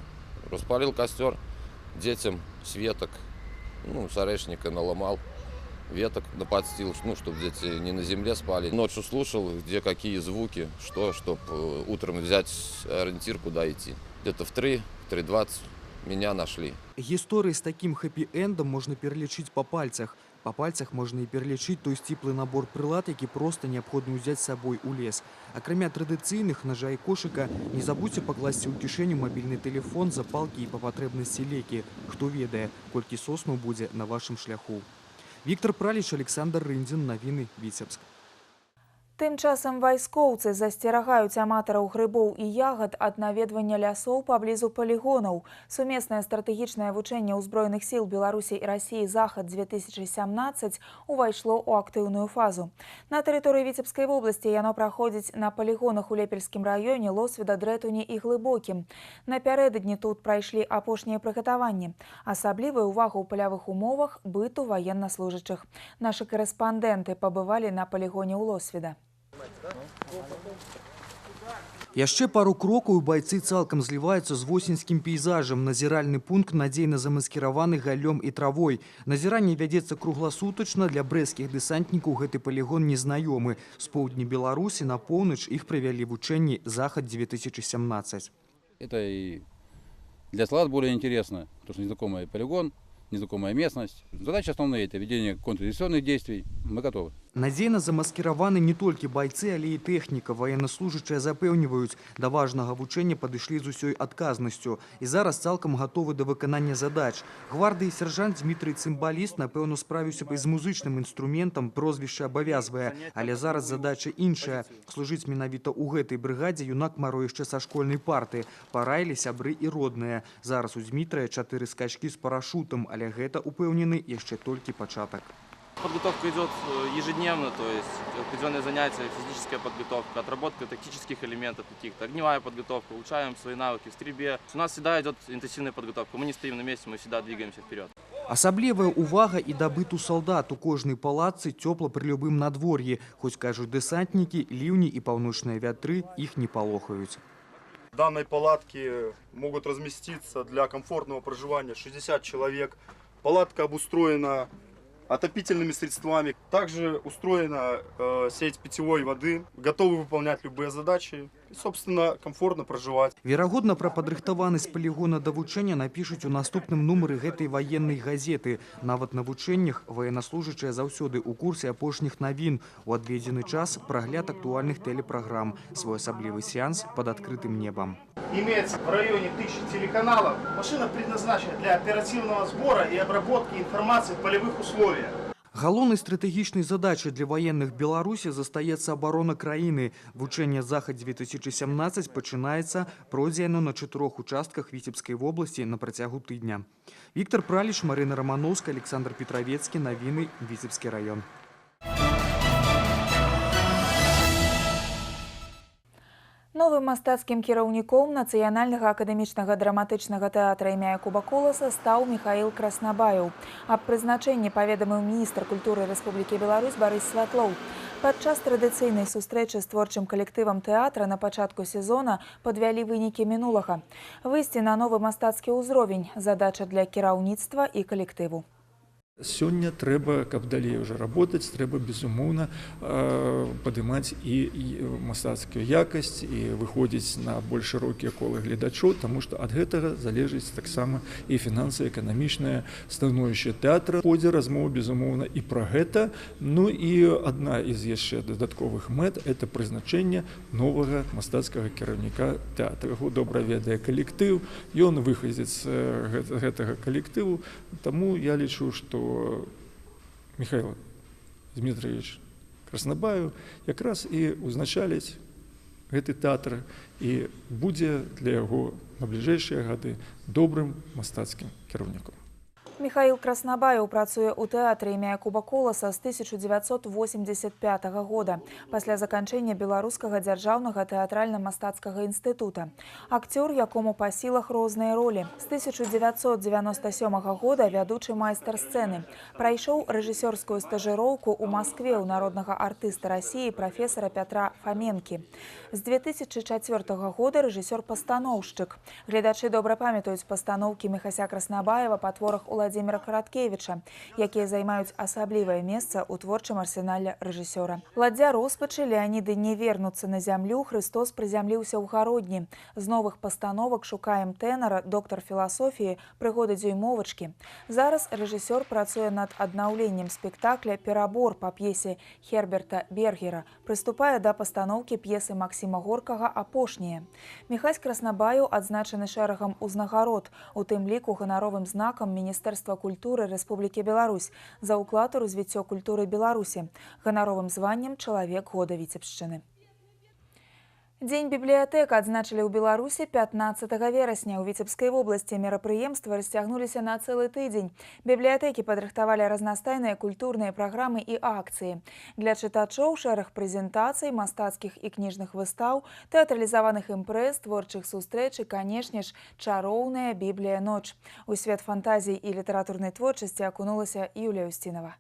Распалил костер детям с веток, ну, с орешника наломал, веток наподстил, ну, чтобы дети не на земле спали. Ночью слушал, где какие звуки, что, чтобы утром взять ориентир, куда идти. Где-то в 3, в 3:20 меня нашли. Гісторыі з такім хэппі-эндам можна пералічыць па пальцах. Па пальцах можна і пералічыць той сціплы набор прылад, які проста неабходна ўзяць з сабой у лес. Акрамя традыцыйных нажа і кошыка, не забудзьце пакласці ў кішэню мабільны тэлефон, запалкі і па патрэбнасці лекі. Хто ведае, колькі соснаў будзе на вашым шляху. Віктар Праліч, Аляксандр Рындзін, навіны, Віцебск. Тым часам вайскоўцы засцерагаюць аматараў грыбоў і ягад ад наведвання лясоў паблізу палігонаў. Сумеснае стратэгічнае вучэнне ўзброеных сіл Беларусі і Расіі «Захад-2017» увайшло ў актыўную фазу. На тэрыторыі Віцебскай вобласці яно праходзіць на палігонах у Лепельскім раёне, Лосвіда, Дрэтуні і Глыбокім. Напярэдадні тут прайшлі апошнія прыгатаванні. Асаблівая ўвага ў палявых умовах быту ваеннаслужачых. Нашы карэспандэнты пабывалі на палігоне ў Лосвіда. Яшчэ пару крокаў, і байцы цалкам зліваюцца з восеньскім пейзажам. Назіральны пункт надзейна замаскіраваны галлём і травой. Назіранне вядзецца кругласутачна. Для брэсцкіх дэсантнікаў гэты палігон незнаёмы. З поўдня Беларусі на поўнач іх правялі вучэнні «Захад-2017». Это и для солдат более интересно, потому что незнакомый полигон, незнакомая местность. Задачи основные – это ведение контрдиверсионных действий. Мы готовы. Надзейна замаскіраваны не толькі байцы, але і тэхніка. Ваеннаслужачыя запэўніваюць, да важнага вучэння падышлі з усёй адказнасцю. І зараз цалкам гатовы да выканання задач. Гвардыі сяржант Дмітрый Цымбаліст, напэўна, справіўся б і з музычным інструментам, прозвішча абавязвае. Але зараз задача іншая. Служыць менавіта ў гэтай брыгадзе юнак марыў яшчэ са школьнай парты. Параілі сябры і родныя. Зараз у Дмітрыя 4 скачкі з парашутам, але гэта, упэўнены, яшчэ толькі пачатак. Подготовка идет ежедневно, то есть определенные занятия, физическая подготовка, отработка тактических элементов каких-то, огневая подготовка, улучшаем свои навыки в стрельбе. У нас всегда идет интенсивная подготовка, мы не стоим на месте, мы всегда двигаемся вперед. Асаблівая увага і да быту салдат. У кожнай палатцы цёпла пры любым надвор'і. Хоць, кажуць дэсантнікі, ліўні і паўночныя вятры іх не палохаюць. В данной палатке могут разместиться для комфортного проживания 60 человек. Палатка обустроена отопительными средствами. Также устроена сеть питьевой воды. Готовы выполнять любые задачи и, собственно, комфортно проживать. Верагодна, пра падрыхтаванасць палігона да вучэння напішуць у наступным нумары гэтай ваеннай газеты. Нават на вучэннях ваеннаслужачыя заўсёды ў курсе апошніх навін. У адведзены час прагляд актуальных тэлепраграм. Своеасаблівы сеанс пад адкрытым небам. Имеется в районе 1000 телеканалов. Машина предназначена для оперативного сбора и обработки информации в полевых условиях. Галоўнай стратэгічнай задачай для ваенных Беларусі застаецца абарона краіны. Вучэнне «Захад-2017» пачынаецца, пройдзе яно на 4 участках Віцебскай вобласці на працягу тыдня. Віктар Праліч, Марына Раманоўская, Аляксандр Петравецкі. Навіны, Віцебскі раён. Новым мастацкім кіраўніком Нацыянальнага акадэмічнага драматычнага тэатра імя Якуба Коласа стаў Міхаіл Краснабаеў. Аб прызначэнні паведаміў міністр культуры Рэспублікі Беларусь Барыс Святлоў. Падчас традыцыйнай сустрэчы з творчым калектывам тэатра на пачатку сезона падвялі вынікі мінулага. Выйсці на новы мастацкі ўзровень – задача для кіраўніцтва і калектыву. Сёння трэба, каб далей уже работаць, трэба, безумоўна, падымаць і мастацкую якасць, і выходзіць на больш шырокія колы гледачоў, таму што ад гэтага залежыць таксама і фінансава-эканамічнае становішча тэатра. Ходзе размова, безумоўна, і пра гэта. Ну і адна з яшчэ дадатковых мэт – это прызначэнне новага мастацкага кіраўніка тэатра. Яго добра ведае калектыў, ён выхадзец гэтага калектыву, таму я лічу, што Міхаіл Дзмітрыевіч Краснабаеў якраз і узначаліць гэты тэатр і будзе для яго на бліжэйшыя гады добрым мастацкім кіраўніком. Міхаіл Краснабаеў працуе ў тэатры імя Якуба Коласа з 1985 года, пасля заканчэння Беларускага дзяржаўнага тэатральна-мастацкага інстытута. Акцёр, якому па сілах розныя ролі. З 1997 года вядучы майстар сцэны. Прайшоў рэжысёрскую стажыроўку ў Маскве ў народнага артыста Расіі прафесара Пятра Фаменкі. З 2004 года рэжысёр-пастаноўшчык. Гледачы добра памятаюць пастаноўкі Міхася Краснабаева па творах Уладзіміра Караткевіча, якія займаюць асаблівае месца ў творчым арсенале рэжысёра. «Ладдзя роспачы», «Леаніды не вернуцца на зямлю», «Хрыстос прызямліўся ў Гародні». З новых пастановак «Шукаем тэнара», «Доктар філасофіі», «Прыгоды дзюймовачкі». Зараз рэжысёр працуе над аднаўленнем спектакля «Перабор» па п'есе Херберта Бергера, прыступае да пастаноўкі п'есы Максіма Горкага «Апошнія». Міхась Краснабаеў адзначаны шэрагам узнагарод, у тым ліку ганаровым знакам Міністэрства культуры Рэспублікі Беларусь за ўклад у развіццё культуры Беларусі, ганаровым званнем «Чалавек года Віцебшчыны». Дзень бібліятэк адзначылі ў Беларусі 15 верасня. У Віцебскай вобласці мерапрыемствы расцягнуліся на цэлы тыдзень. Бібліятэкі падрыхтавалі разнастайныя культурныя праграмы і акцыі. Для чытачоў шэраг прэзентацый, мастацкіх і кніжных выстаў, тэатралізаваных імпрэз, творчых сустрэч і, канешне ж, чароўная Біблія ноч. У свет фантазій і літаратурнай творчасці акунулася Юлія Усцінава.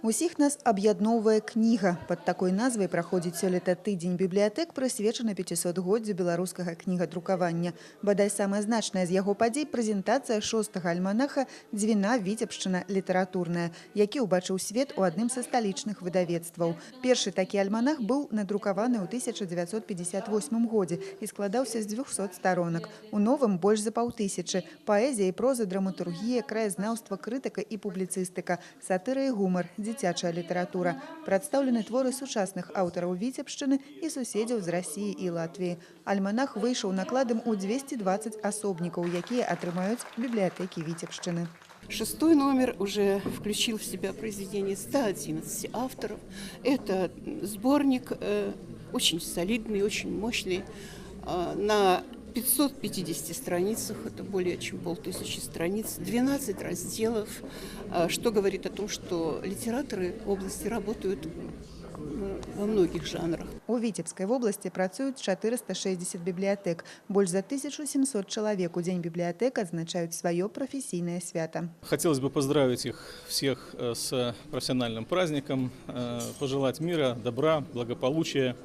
Усіх нас аб'ядноўвае кніга. Пад такой назвай праходзіць сёлета тыдзень бібліятэк, прысвечаны 500-годдзю беларускага кнігадрукавання. Бадай, самая значная з яго падзей прэзентацыя шостага альманаха «Дзвіна Віцебшчына літаратурная», які ўбачыў свет у адным са сталічных выдавецтваў. Першы такі альманах быў надрукаваны ў 1958 годзе і складаўся з 200 старонак. У новым больш за паўтысячы. Паэзія і проза, драматургія, краязнаўства, крытыка і публіцыстыка, сатыра і гумар, дзіцячая літаратура. Прадстаўлены творы сучасных аўтараў Віцебшчыны і суседзяў з Расіі і Латвіі. Альманах выйшаў накладам у 220 асобнікаў, якія атрымаюць бібліятэкі Віцебшчыны. Шестой номер уже включил в себя произведения 111 авторов. Это сборник очень солидный, очень мощный. На 550 страницах, это более чем 500 страниц, 12 разделов, что говорит о том, что литераторы области работают во многих жанрах. У Віцебскай вобласці працуюць 460 бібліятэк. Больш за 1700 чалавек у дзень бібліятэк адзначаюць сваё прафесійнае свята. Хотелось бы поздравить их всех с профессиональным праздником, пожелать мира, добра, благополучия,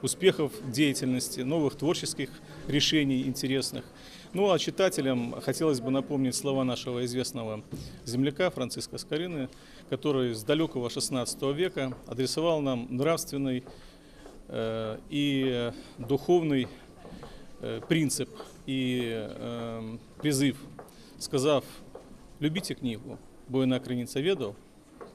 успехов в деятельности, новых творческих решений интересных. Ну а читателям хотелось бы напомнить слова нашего известного земляка Франциска Скорины, который с далекого 16 века адресовал нам нравственный и духовный принцип и призыв, сказав: «Любите книгу, бо она крыница ведаў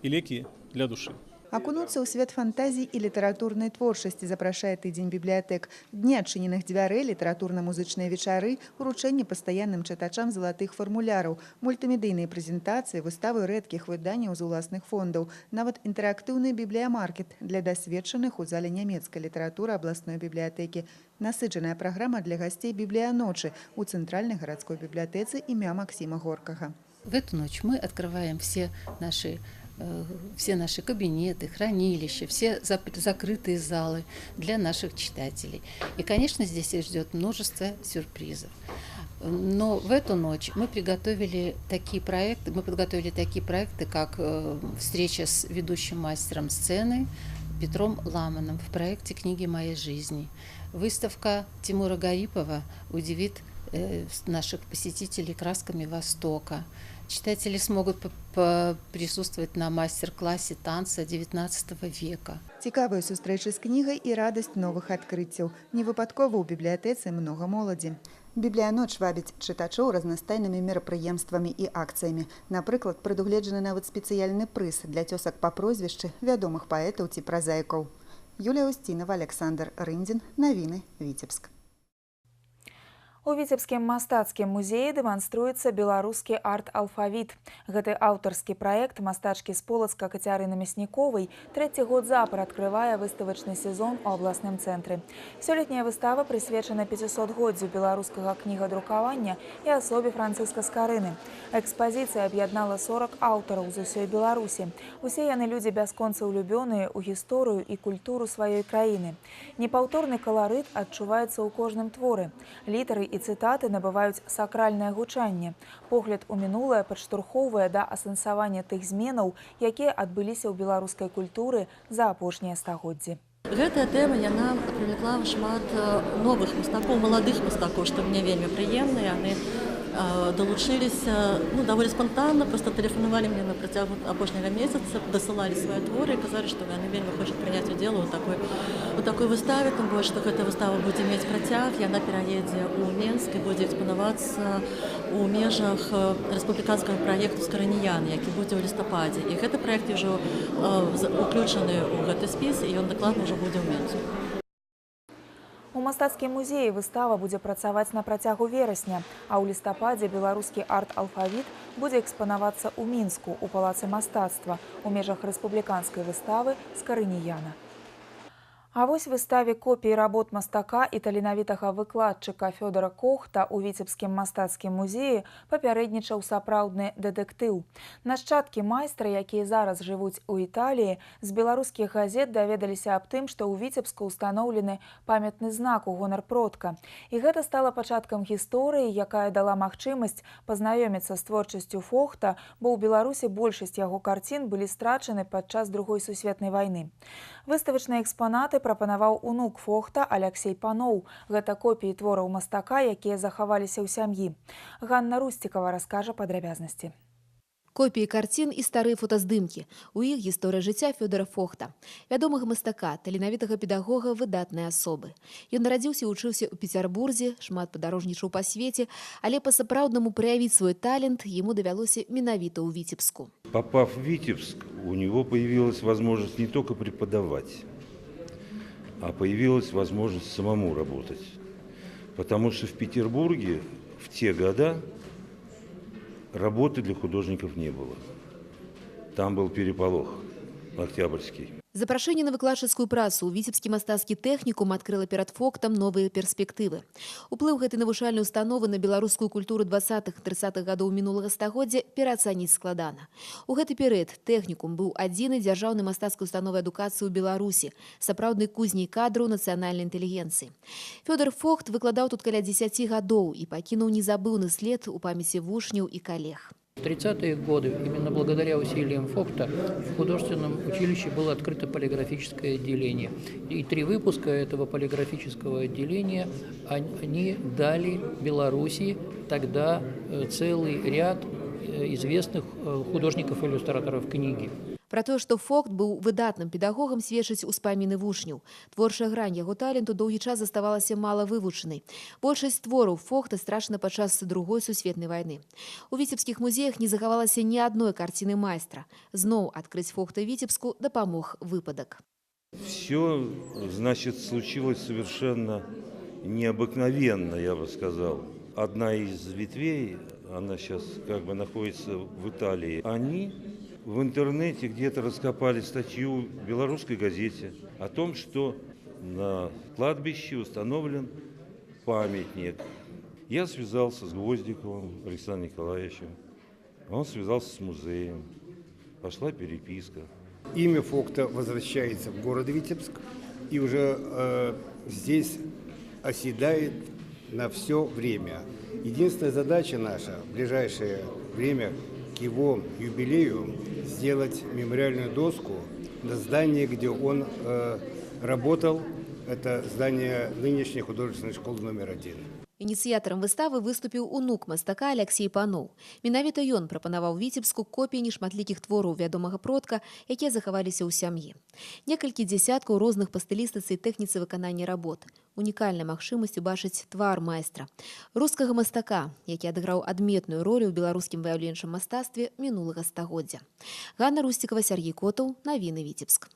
и леки для души». Акунуцца ў свет фантазій і літаратурнай творчасці запрашае тыдзень бібліятэк. Дні адчыненых дзвярэй, літаратурна-музычныя вечары, уручэнне пастаянным чытачам залатых фармуляраў, мультымедыйныя прэзентацыі, выставы рэдкіх выданняў з уласных фондаў, нават інтэрактыўны бібліямаркет для дасведчаных у зале нямецкай літаратуры абласной бібліятэкі. Насычаная праграма для гасцей бібліяночы ў цэнтральнай гарадской бібліятэцы імя Максіма Горкага. В эту ночь мы открываем все наши кабинеты, хранилища, все закрытые залы для наших читателей. И, конечно, здесь их ждет множество сюрпризов. Но в эту ночь мы приготовили такие проекты, мы подготовили такие проекты, как встреча с ведущим мастером сцены Петром Ламаном в проекте «Книги моей жизни». Выставка Тимура Гарипова удивит наших посетителей красками Востока. Читатели смогут присутствовать на мастер-классе танца XIX века. Цікавыя сустрэчы з кнігай і радасць новых адкрыццяў. Не выпадкова ў бібліятэцы многа моладзі. Бібліяноч вабіць чытачоў разнастайнымі мерапрыемствамі і акцыямі. Напрыклад, прадугледжаны нават спецыяльны прыз для цёсак па прозвішчы вядомых паэтаў ці празаікаў. Юлія Усцінава, Александр Рындзін. Навіны. Віцебск. У Віцебскім мастацкім музеі дэманструецца беларускі арт-алфавіт. Гэты аўтарскі праект мастачкі з Полацка Кацярыны Мясніковай трэці год запар адкрывае выставачны сезон у абласным цэнтры. Сёлетняя выстава прысвечана 500-годдзю беларускага кнігадрукавання і асобе Францыска Скарыны. Экспазіцыя аб'яднала 40 аўтараў з усёй Беларусі. Усе яны людзі бясконца ўлюбёныя ў гісторыю і культуру сваёй краіны. Непаўторны каларыт адчуваецца ў кожным творы. Літары і цытаты набываюць сакральнае гучанне. Погляд у мінулае падштурхоўвае да асэнсавання тых зменаў, якія адбыліся ў беларускай культуры за апошнія стагоддзі. Гэтая тэма, яна прывлекла шмат новых мастакоў, маладых мастакоў, што мне вельмі прыемна. Яны далучыліся, ну, даволі спантанна, проста тэлефанавалі мне на працягу апошняга месяца, дасылалі свае творы і казалі, што яны вельмі хочуць прыняць удзел у такой выставе, тым больш, што гэта выстава будзе мець працяг, яна пераедзе ў Менск і будзе экспанавацца ў межах рэспубліканскага праекту «Скарыніяна», які будзе ў лістападзе. І гэты праект ўжо уключаны ў гэты спіс, і ён дакладна ўжо будзе ў Менску. У мастацкім музеі выстава будзе працаваць на працягу верасня, а ў лістападзе беларускі арт-алфавіт будзе экспанавацца ў Мінску у Палацы мастацтва у межах рэспубліканскай выставы «Скарыніяна». А вось выставе копіі работ мастака і таленавітага выкладчыка Фёдара Кохта ў Віцебскім мастацкім музеі папярэднічаў сапраўдны дэтэктыў. Нашчадкі майстра, якія зараз жывуць у Італіі, з беларускіх газет даведаліся аб тым, што ў Віцебску ўстаноўлены памятны знак у гонар продка. І гэта стала пачаткам гісторыі, якая дала магчымасць пазнаёміцца з творчасцю Фохта, бо ў Беларусі большасць яго карцін былі страчаны падчас Другой сусветнай вайны. Выставачныя экспанаты прапанаваў унук Фохта Аляксей Паноў. Гэта копіі твораў мастака, якія захаваліся ў сям'і. Ганна Русцікава раскажа падрабязнасці. Копіі карцін і старыя фотаздымкі. У іх гісторыя жыцця Фёдара Фохта, вядомага мастака, таленавітага педагога, выдатнай асобы. Ён нарадзіўся і вучыўся ў Пецярбурзе, шмат падарожнічаў па свеце, але па-сапраўднаму праявіць свой талент яму давялося менавіта ў Віцебску. Попав в Витебск, у него появилась возможность не только преподавать, а появилась возможность самому работать. Потому что в Петербурге в те года работы для художников не было. Там был переполох октябрьский. Запрашэнне на выкладчыцкую працу ў Віцебскі мастацкі тэхнікум адкрыла перад Фохтам новыя перспектывы. Уплыў гэтай навучальнай установы на беларускую культуру 20-30-х гадоў мінулага стагоддзя пераацаніць складана. У гэты перыяд тэхнікум быў адзінай дзяржаўнай мастацкай установай адукацыі ў Беларусі, сапраўднай кузняй кадраў нацыянальнай інтэлігенцыі. Фёдар Фохт выкладаў тут каля 10 гадоў і пакінуў незабыўны след у памяці вучняў і калег. В 30-е годы именно благодаря усилиям Фохта в художественном училище было открыто полиграфическое отделение. И три выпуска этого полиграфического отделения, они дали Беларуси тогда целый ряд известных художников-иллюстраторов книги. Пра тое, што Фохт быў выдатным педагогам, сведчаць успаміны вучняў. Творчая грань яго таленту доўгі час заставалася мала вывучанай. Большасць твораў Фохта страчана падчас Другой сусветнай вайны. У віцебскіх музеях не захавалася ні адной карціны майстра. Зноў адкрыць Фохта Віцебску дапамог выпадак. Все, значит, случилось совершенно необыкновенно, я бы сказал. Одна из ветвей, она сейчас как бы находится в Италии, они в интернете где-то раскопали статью в белорусской газете о том, что на кладбище установлен памятник. Я связался с Гвоздиковым Александром Николаевичем, он связался с музеем, пошла переписка. Имя Фохта возвращается в город Витебск и уже здесь оседает на все время. Единственная задача наша в ближайшее время к его юбилею сделать мемориальную доску на здании, где он работал. Это здание нынешней художественной школы номер 1. Ініцыятарам выставы выступіў унук мастака Аляксей Паноў. Менавіта ён прапанаваў Віцебску копіі нешматлікіх твораў вядомага продка, якія захаваліся ў сям'і. Некалькі дзесяткаў розных па стылістыцы і тэхніцы выканання работ. Унікальная магчымасць убачыць твар майстра. Рускага мастака, які адыграў адметную ролю ў беларускім выяўленчым мастацтве мінулага стагоддзя. Ганна Русцікава, Сяргей Котаў, Навіны, Віцебск.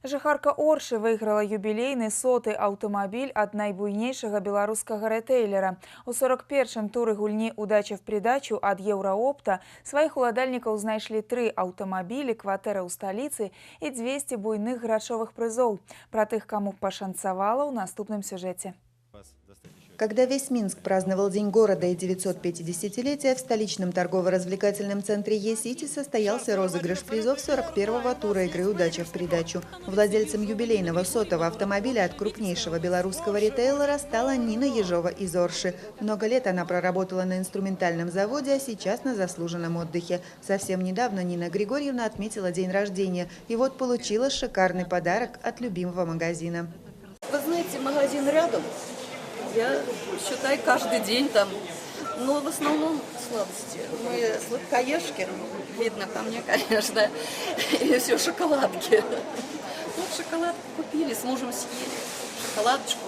Жыхарка Оршы выйграла юбілейны 100-ты аўтамабіль ад найбуйнейшага беларускага рэтэйлера. У 41-м туры гульні «Удача в придачу» ад Еўраопта сваіх уладальнікаў знайшлі тры аўтамабілі, кватэры ў сталіцы і 200 буйных грашовых прызоў. Пра тых, каму пашанцавала, ў наступным сюжэце. Когда весь Минск праздновал День города и 950-летие, в столичном торгово-развлекательном центре Е-Сити состоялся розыгрыш призов 41-го тура игры «Удача в придачу». Владельцем юбилейного 100-го автомобиля от крупнейшего белорусского ритейлера стала Нина Ежова из Орши. Много лет она проработала на инструментальном заводе, а сейчас на заслуженном отдыхе. Совсем недавно Нина Григорьевна отметила день рождения и вот получила шикарный подарок от любимого магазина. Вы знаете, магазин рядом. Я, считай, каждый день там, но в основном сладости. Мы сладкоежки, видно по мне, конечно, и все шоколадки. Вот шоколадку купили, с мужем съели, шоколадочку,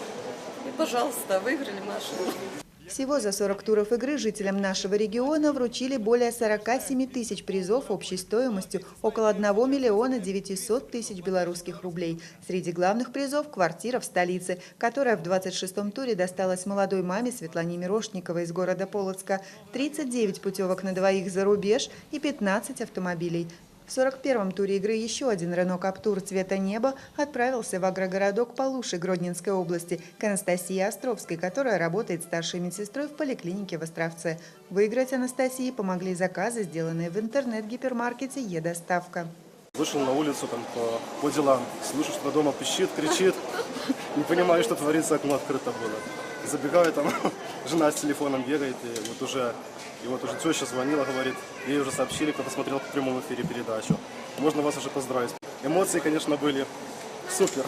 и, пожалуйста, выиграли машину. Всего за 40 туров игры жителям нашего региона вручили более 47 тысяч призов общей стоимостью около 1 миллиона 900 тысяч белорусских рублей. Среди главных призов – квартира в столице, которая в 26-м туре досталась молодой маме Светлане Мирошниковой из города Полоцка, 39 путевок на двоих за рубеж и 15 автомобилей. В 41-м туре игры еще один «Рено Каптур» цвета неба отправился в агрогородок Полуши Гродненской области к Анастасии Островской, которая работает старшей медсестрой в поликлинике в Островце. Выиграть Анастасии помогли заказы, сделанные в интернет-гипермаркете «Е-доставка». Вышел на улицу там, по делам, слышу, что дома пищит, кричит, не понимаю, что творится, окно открыто было. Забегаю, там жена с телефоном бегает, и вот уже теща звонила, говорит, ей уже сообщили, кто-то смотрел в прямом эфире передачу. Можно вас уже поздравить. Эмоции, конечно, были супер.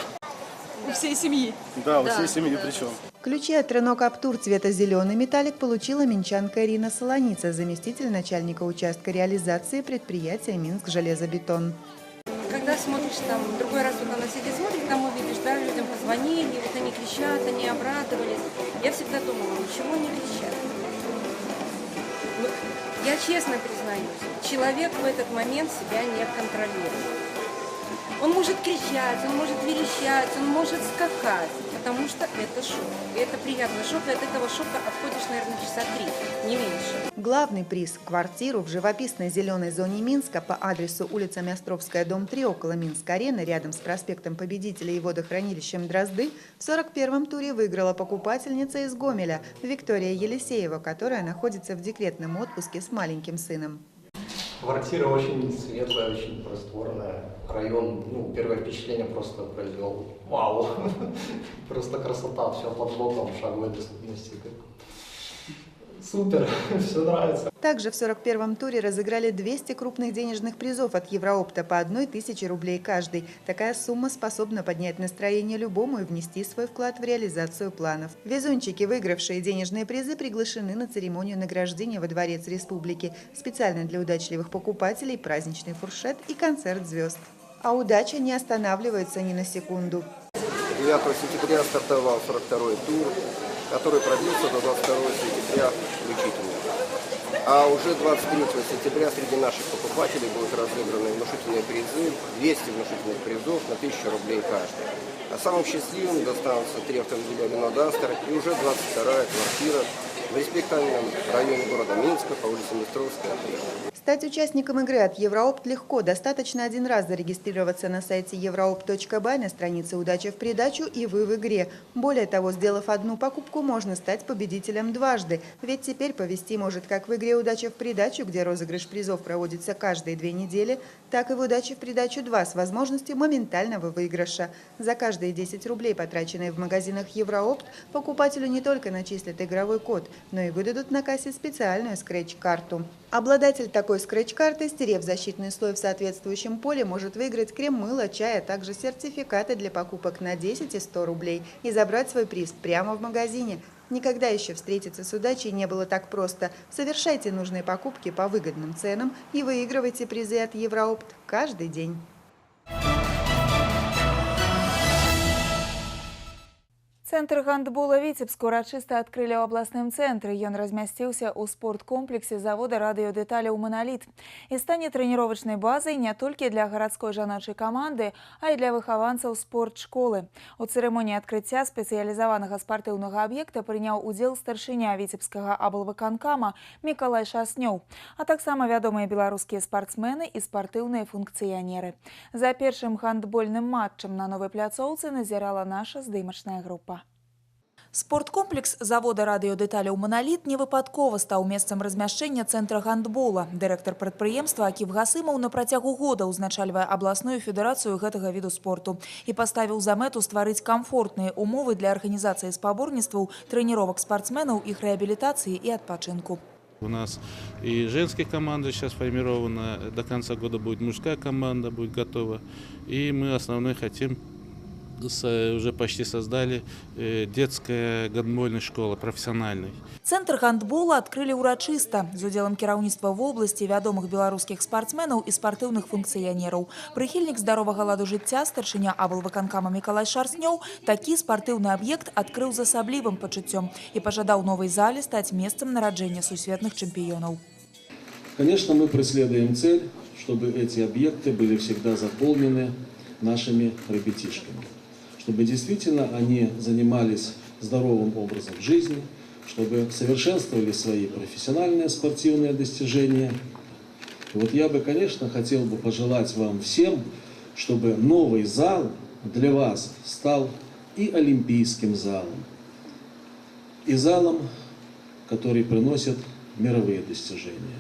У всей семьи. Да, у всей семьи причем. Ключи от «Рено Каптур» цвета зеленый металлик получила минчанка Ирина Солоница, заместитель начальника участка реализации предприятия «Минск-Железобетон». Когда смотришь там, другой раз вот она сидит, смотрит, там увидишь, да, людям позвонили, вот они кричат, они обрадовались. Я всегда думала, ничего не кричат. Я честно признаюсь, человек в этот момент себя не контролирует. Он может кричать, он может верещать, он может скакать, потому что это шок. И это приятный шок, и от этого шока отходишь, наверное, часа 3, не меньше. Главный приз – квартиру в живописной зеленой зоне Минска по адресу улица Мястровская, дом 3, около Минск-арены, рядом с проспектом Победителей и водохранилищем Дрозды, в 41-м туре выиграла покупательница из Гомеля Виктория Елисеева, которая находится в декретном отпуске с маленьким сыном. Квартира очень светлая, очень просторная. Район, ну, первое впечатление просто произвел вау. Просто красота, все под боком, шаговой доступности. Супер, все нравится. Также в 41-м туре разыграли 200 крупных денежных призов от Евроопта по 1000 рублей каждый. Такая сумма способна поднять настроение любому и внести свой вклад в реализацию планов. Везунчики, выигравшие денежные призы, приглашены на церемонию награждения во Дворец Республики. Специально для удачливых покупателей праздничный фуршет и концерт звезд. А удача не останавливается ни на секунду. 9 сентября стартовал 42-й тур, который продлился до 22 сентября включительно. А уже 23 сентября среди наших покупателей будут разыграны внушительные призы, 200 внушительных призов на 1000 рублей каждый. А самым счастливым достанутся 3 автомобиля «Рено Дастер» и уже 22-я квартира в респектабельном районе города Минска по улице Мистровская, 3. Стать участником игры от Евроопт легко. Достаточно один раз зарегистрироваться на сайте euroopt.by на странице «Удача в придачу» и вы в игре. Более того, сделав одну покупку, можно стать победителем дважды. Ведь теперь повести может как в игре «Удача в придачу», где розыгрыш призов проводится каждые 2 недели, так и в «Удаче в придачу 2» с возможностью моментального выигрыша. За каждые 10 рублей, потраченные в магазинах Евроопт, покупателю не только начислят игровой код, но и выдадут на кассе специальную скретч-карту. Обладатель такой скретч-карты, стерев защитный слой в соответствующем поле, может выиграть крем, мыло, чай, а также сертификаты для покупок на 10 и 100 рублей и забрать свой приз прямо в магазине. Никогда еще встретиться с удачей не было так просто. Совершайте нужные покупки по выгодным ценам и выигрывайте призы от Евроопт каждый день. Цэнтр гандбола Віцебск урачыста адкрылі ў абласным цэнтры. Ён размясціўся ў спорткомплексе завода радыёдэталяў «Маналіт» і стане трэніровачнай базай не толькі для гарадской жаночай каманды, а і для выхаванцаў спортшколы. У цырымоніі адкрыцця спецыялізаванага спартыўнага аб'екта прыняў удзел старшыня Віцебскага аблвыканкама Мікалай Шаснёў, а таксама вядомыя беларускія спартсмены і спартыўныя функцыянеры. За першым гандбольным матчам на новай пляцоўцы назірала наша здымачная група. Спорткомплекс завода радыёдэталяў «Маналіт» не выпадкова стаў месцам размяшчэння цэнтра гандбола. Дырэктар прадпрыемства Акіп Гасымаў на працягу года ўзначальвае абласную федэрацыю гэтага віду спорту і паставіў за мэту стварыць камфортныя умовы для арганізацыі спаборніцтваў, трэніровак спартсменаў, іх рэабілітацыі і адпачынку. У нас и женская команда сейчас сформирована, до конца года будет мужская команда, будет готова. И мы основной хотим, уже почти создали детская гандбольная школа профессиональной. Цэнтр гандбола адкрылі ўрачыста з удзелам кіраўніцтва вобласці, вядомых беларускіх спартсменаў і спартыўных функцыянераў. Прыхільнік здаровага ладу жыцця, старшыня аблвыканкама Мікалай Шарснёў такі спартыўны аб'ект адкрыў з асаблівым пачуццём і пажадаў новай зале стаць месцам нараджэння сусветных чэмпіёнаў. Конечно, мы преследуем цель, чтобы эти объекты были всегда заполнены нашими ребятишками, чтобы действительно они занимались здоровым образом жизни, чтобы совершенствовали свои профессиональные спортивные достижения. И вот я бы, конечно, хотел бы пожелать вам всем, чтобы новый зал для вас стал и олимпийским залом, и залом, который приносит мировые достижения.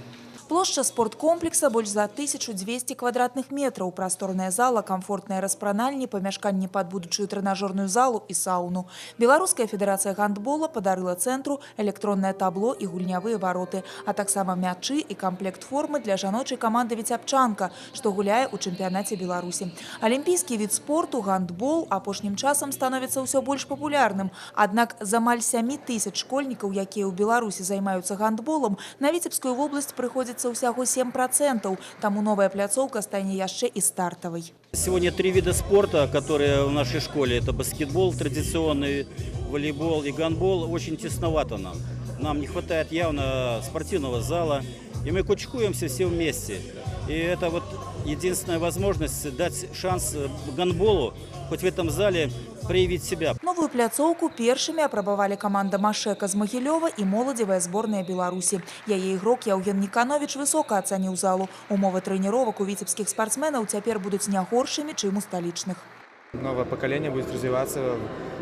Плошча спорткомплекса больш за 1200 квадратных метраў. Прасторная зала, камфортныя распранальні, памяшканні пад будучую трэнажорную залу і сауну. Беларуская федэрацыя гандбола падарыла цэнтру электроннае табло і гульнявыя вароты, а таксама мячы і камплект формы для жаночай каманды «Віцябчанка», што гуляе ў чэмпіянаце Беларусі. Алімпійскі від спорту гандбол апошнім часам становіцца ўсё больш папулярным. Аднак з амаль 7 тысяч школьнікаў, якія ў Беларусі займаюцца гандболам, на Віцебскую вобласць прыходзіцца ўсяго 7%, таму новая пляцоўка стане яшчэ і стартавай. Сегодня три вида спорта, которые в нашей школе, это баскетбол традиционный, волейбол и гандбол, очень тесновато нам. Нам не хватает явно спортивного зала, и мы кучкуемся все вместе. И это вот единственная возможность дать шанс гандболу хоть в этом зале проявить себя. Новую пляцоўку першымі апрабавалі каманда «Машэка» з Магілёва і моладзевая зборная Беларусі. Яе ігрок Яўген Ніканович высока ацаніў залу. Умовы трэніровак у віцебскіх спартсменаў цяпер будуць не горшымі, чым у сталічных. Новое поколение будет развиваться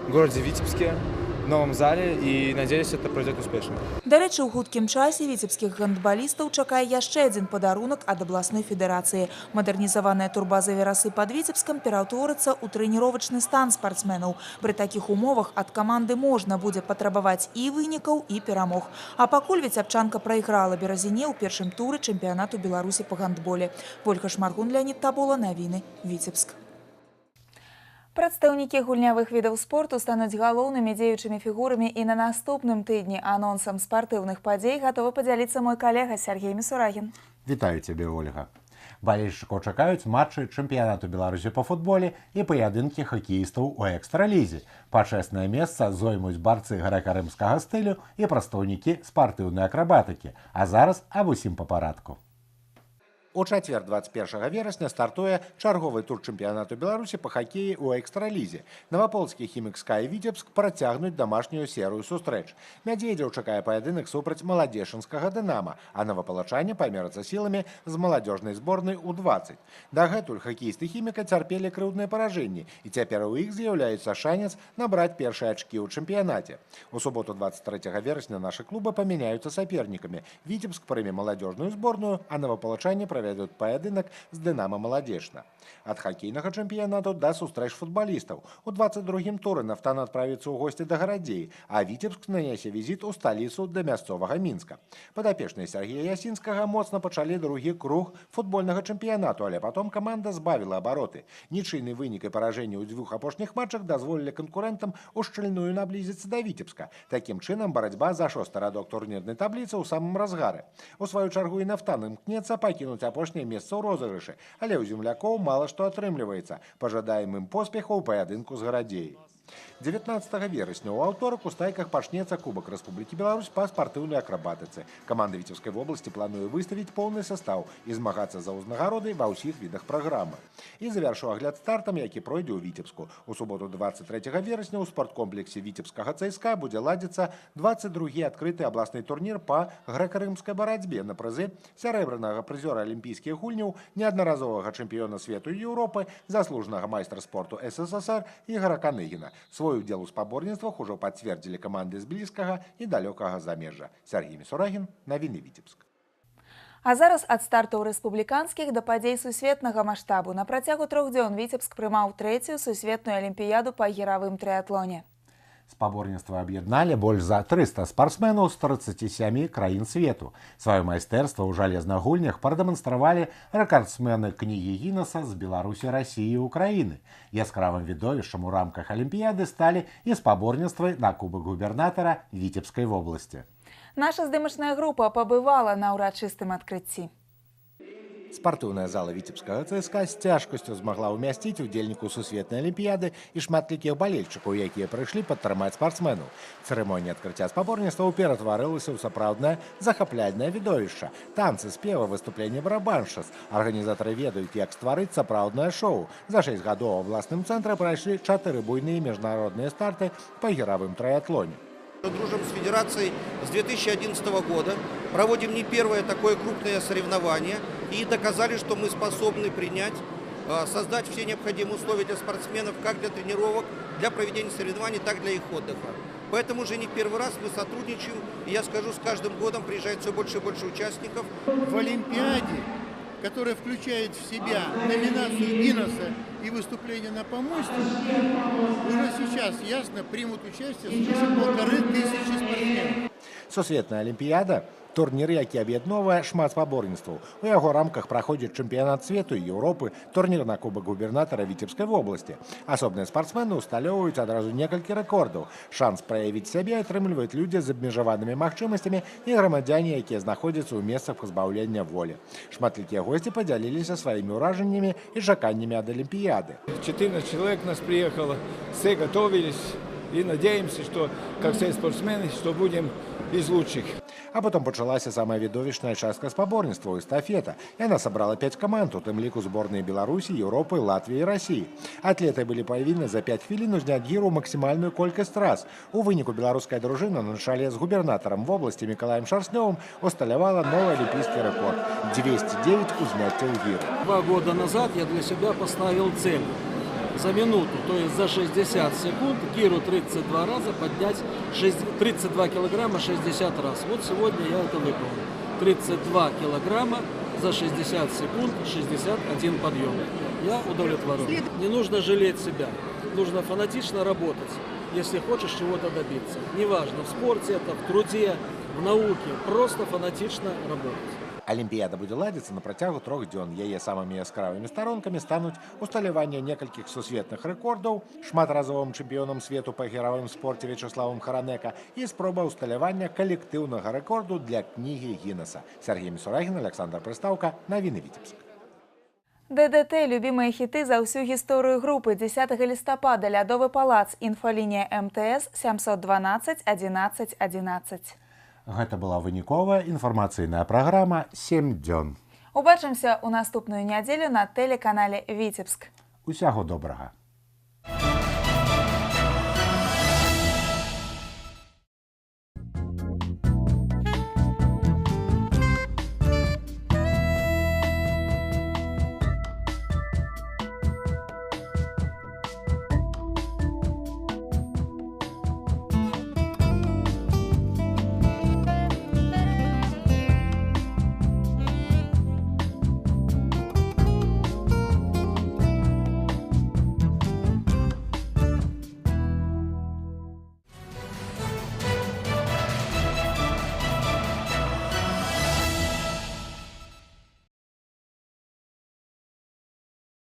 в городе Витебске, в новом зале, и, надеюсь, это пройдет успешно. Дарэчы, у хуткім часе віцебскіх гандбалістаў чакае яшчэ адзін падарунак ад абласной федэрацыі. Мадэрнізаваная турбаза «Верасы» пад Віцебскам пераўтворыцца ў трэніровачны стан спартсменаў. Пры такіх умовах ад каманды можна будзе патрабаваць і вынікаў, і перамог. А пакуль віцябчанка прайграла Беразіне ў першым туры чэмпіянату Беларусі па гандболе. Вольга Шмаргун, Леонид Табола, навіны, Віцебск. Прадстаўнікі гульнявых відаў спорту стануць галоўнымі дзеючымі фігурамі і на наступным тыдні. Анонсам спартыўных падзей гатовы падзяліцца мой калега Сергей Місурагін. Вітаю цябе, Ольга. Балельшчыкаў чакаюць матчы чэмпіянату Беларусі па футболе і паядынкі хакеістаў у экстралізе. Пачэснае месца зоймуць барцы грэка-рымскага стылю і прадстаўнікі спартыўнай акрабатыкі. А зараз аб усім па парадку. У чацвер 21 верасня стартуе чарговы тур чэмпіянату Беларусі па хакеі ў экстралізе. Наваполацкі «Хімік СКА» і «Віцебск» працягнуць домашнюю серыю сустрэч. Мядзведзяў чакае паядынак супраць маладзечанскага «Дынама», а навапалачане памерацца сіламі з маладзёжнай зборнай У-20. Дагэтуль хакеісты «Хіміка» цярпелі крыўдныя паражэнні, і цяпер у іх з'яўляецца шанец набраць першыя ачкі ў чэмпіянаце. У суботу 23 верасня нашы клубы памяняюцца сапернікамі. «Віцебск» прыме маладзёжную зборную, а навапалачане правядуць паядынак з «Дынама» Маладзечна. Ад хакейнага чэмпіянату да сустрэч футбалістаў. У 22-м туры «Нафтан» адправіцца ў госці да Гарадзеі, а «Віцебск» нанясе візіт у сталіцу да мясцовага Мінска. Падапечныя Сергея Ясінскага моцна пачалі другі круг футбольнага чэмпіянату, але потом каманда збавіла абароты. Нічыйны вынік і паражэнне ў дзвюх апошніх матчах дазволілі канкурэнтам ушчыльную наблізіцца да Віцебска. Такім чынам, барацьба за шосты радок турнірнай табліцы ў самым разгары. У сваю чаргу і «Нафтан» імкнецца пакінуць апошняе месца ў розыгрышы, але ў землякоў мала што атрымліваецца. Пажадаем ім поспеху ў паядынку з Гарадзеяй. 19 верасня ў аўторак у Стайках пачнецца Кубак Рэспублікі Беларусь па спартыўнай акрабатыцы. Каманда Віцебскай вобласці плануе выставіць поўны састаў і змагацца за ўзнагароды ва ўсіх відах праграмы. І завяршу агляд стартам, які пройдзе ў Віцебску. У суботу 23 верасня ў спорткомплексе Віцебскага ЦСК будзе ладзіцца 22 адкрыты абласны турнір па грэка-рымскай барацьбе на прызы сярэбранага прызёра алімпійскіх гульняў, неаднаразовага чэмпіёна свету і Еўропы, заслужанага майстра спорту СССР Ігара Каныгіна. Свой удзел у спаборніцтвах ужо пацвердзілі каманды з блізкага і далёкага замежжа. Сяргей Місурагін, навіны Віцебск. А зараз ад стартаў рэспубліканскіх да падзей сусветнага маштабу. На працягу 3 дзён Віцебск прымаў трэцюю сусветную алімпіяду па гіравым трыатлоне. Спаборніцтва аб'ядналі больш за 300 спартсменаў з 37 краін свету. Сваё майстэрства ў жалезных гульнях прадэманстравалі рэкардсмены кнігі Гіннеса з Беларусі, Расіі і Украіны. Яскравым відовішчам у рамках алімпіяды сталі і спаборніцтвы на кубак губернатара Віцебскай вобласці. Наша здымачная група пабывала на ўрачыстым адкрыцці. Спартыўная зала Віцебскага ЦСК з цяжкасцю змагла ўмясціць удзельнікаў сусветнай алімпіяды і шматлікіх балельчыкаў, якія прыйшлі падтрымаць спартсменаў. Цырымонія адкрыцця спаборніцтваў ператварылася ў сапраўднае захапляльнае відовішча. Танцы, спевы, выступленне барабаншчыц. Арганізатары ведаюць, як стварыць сапраўднае шоу. За 6 гадоў у абласным цэнтры прайшлі 4 буйныя міжнародныя старты па гіравым трыатлоне. Дружим с федерацией с 2011 года, проводим не первое такое крупное соревнование и доказали, что мы способны принять, создать все необходимые условия для спортсменов, как для тренировок, для проведения соревнований, так и для их отдыха. Поэтому уже не первый раз мы сотрудничаем, и я скажу, с каждым годом приезжает все больше и больше участников. В Олимпиаде, которая включает в себя номинацию Гиннесса и выступление на помосте, уже сейчас ясно примут участие свыше 1500 спортсменов. Сусветная алімпіяда – турнір, які аб'ядноўвае шмат спаборніцтваў. У яго рамках праходзіць чэмпіянат свету і Еўропы, турнір на кубак губернатара Віцебскай вобласці. Асобныя спартсмены ўсталёўваюць адразу некалькі рэкордаў. Шанс праявіць сябе атрымліваюць людзі з абмежаванымі магчымасцямі і грамадзяне, якія знаходзяцца ў месцах пазбаўлення волі. Шматлікія госці падзяліліся сваімі ўражаннямі і чаканнямі ад алімпіяды. 14 человек нас приехало, все готовились и надеемся, что, как все спортсмены, что будем из лучших. А потом пачалася самая відовішчная частка спаборніцтва эстафета. Яна сабрала 5 каманд, у тым ліку зборныя Беларусі, Еўропы, Латвіі і Расіі. Атлеты былі павінны за 5 хвілін узняць гіру максімальную колькасць раз. У выніку беларуская дружына на чале з губернатарам вобласці Мікалаем Шарснёвым усталявала новы алімпійскі рэкорд – 209 узняццяў гіры. 2 года назад я для себя поставил цель. За минуту, то есть за 60 секунд, гиру 32 раза поднять 32 килограмма 60 раз. Вот сегодня я это выполнил. 32 килограмма за 60 секунд, 61 подъем. Я удовлетворен. Не нужно жалеть себя, нужно фанатично работать, если хочешь чего-то добиться. Неважно, в спорте это, в труде, в науке, просто фанатично работать. Алімпіяда будзе ладзіцца на працягу 3 дзён. Яе самымі яскравымі старонкамі стануць усталяванне некалькіх сусветных рэкордаў шматразовым чэмпіёнам свету па гіравым спорце Вячаславам Харанека і спроба ўсталявання калектыўнага рэкорду для кнігі Гіннеса. Сяргей Місурагін, Аляксандр Прыстаўка, навіны Віцебск. ДДТ – любімыя хіты за ўсю гісторыю групы. 10 лістапада Лядовы палац, інфалінія МТС 712 11 11. Гэта была выніковая інфармацыйная праграма «7 дзён». Убачымся ў наступную нядзелю на тэлеканале «Віцебск». Усяго добрага!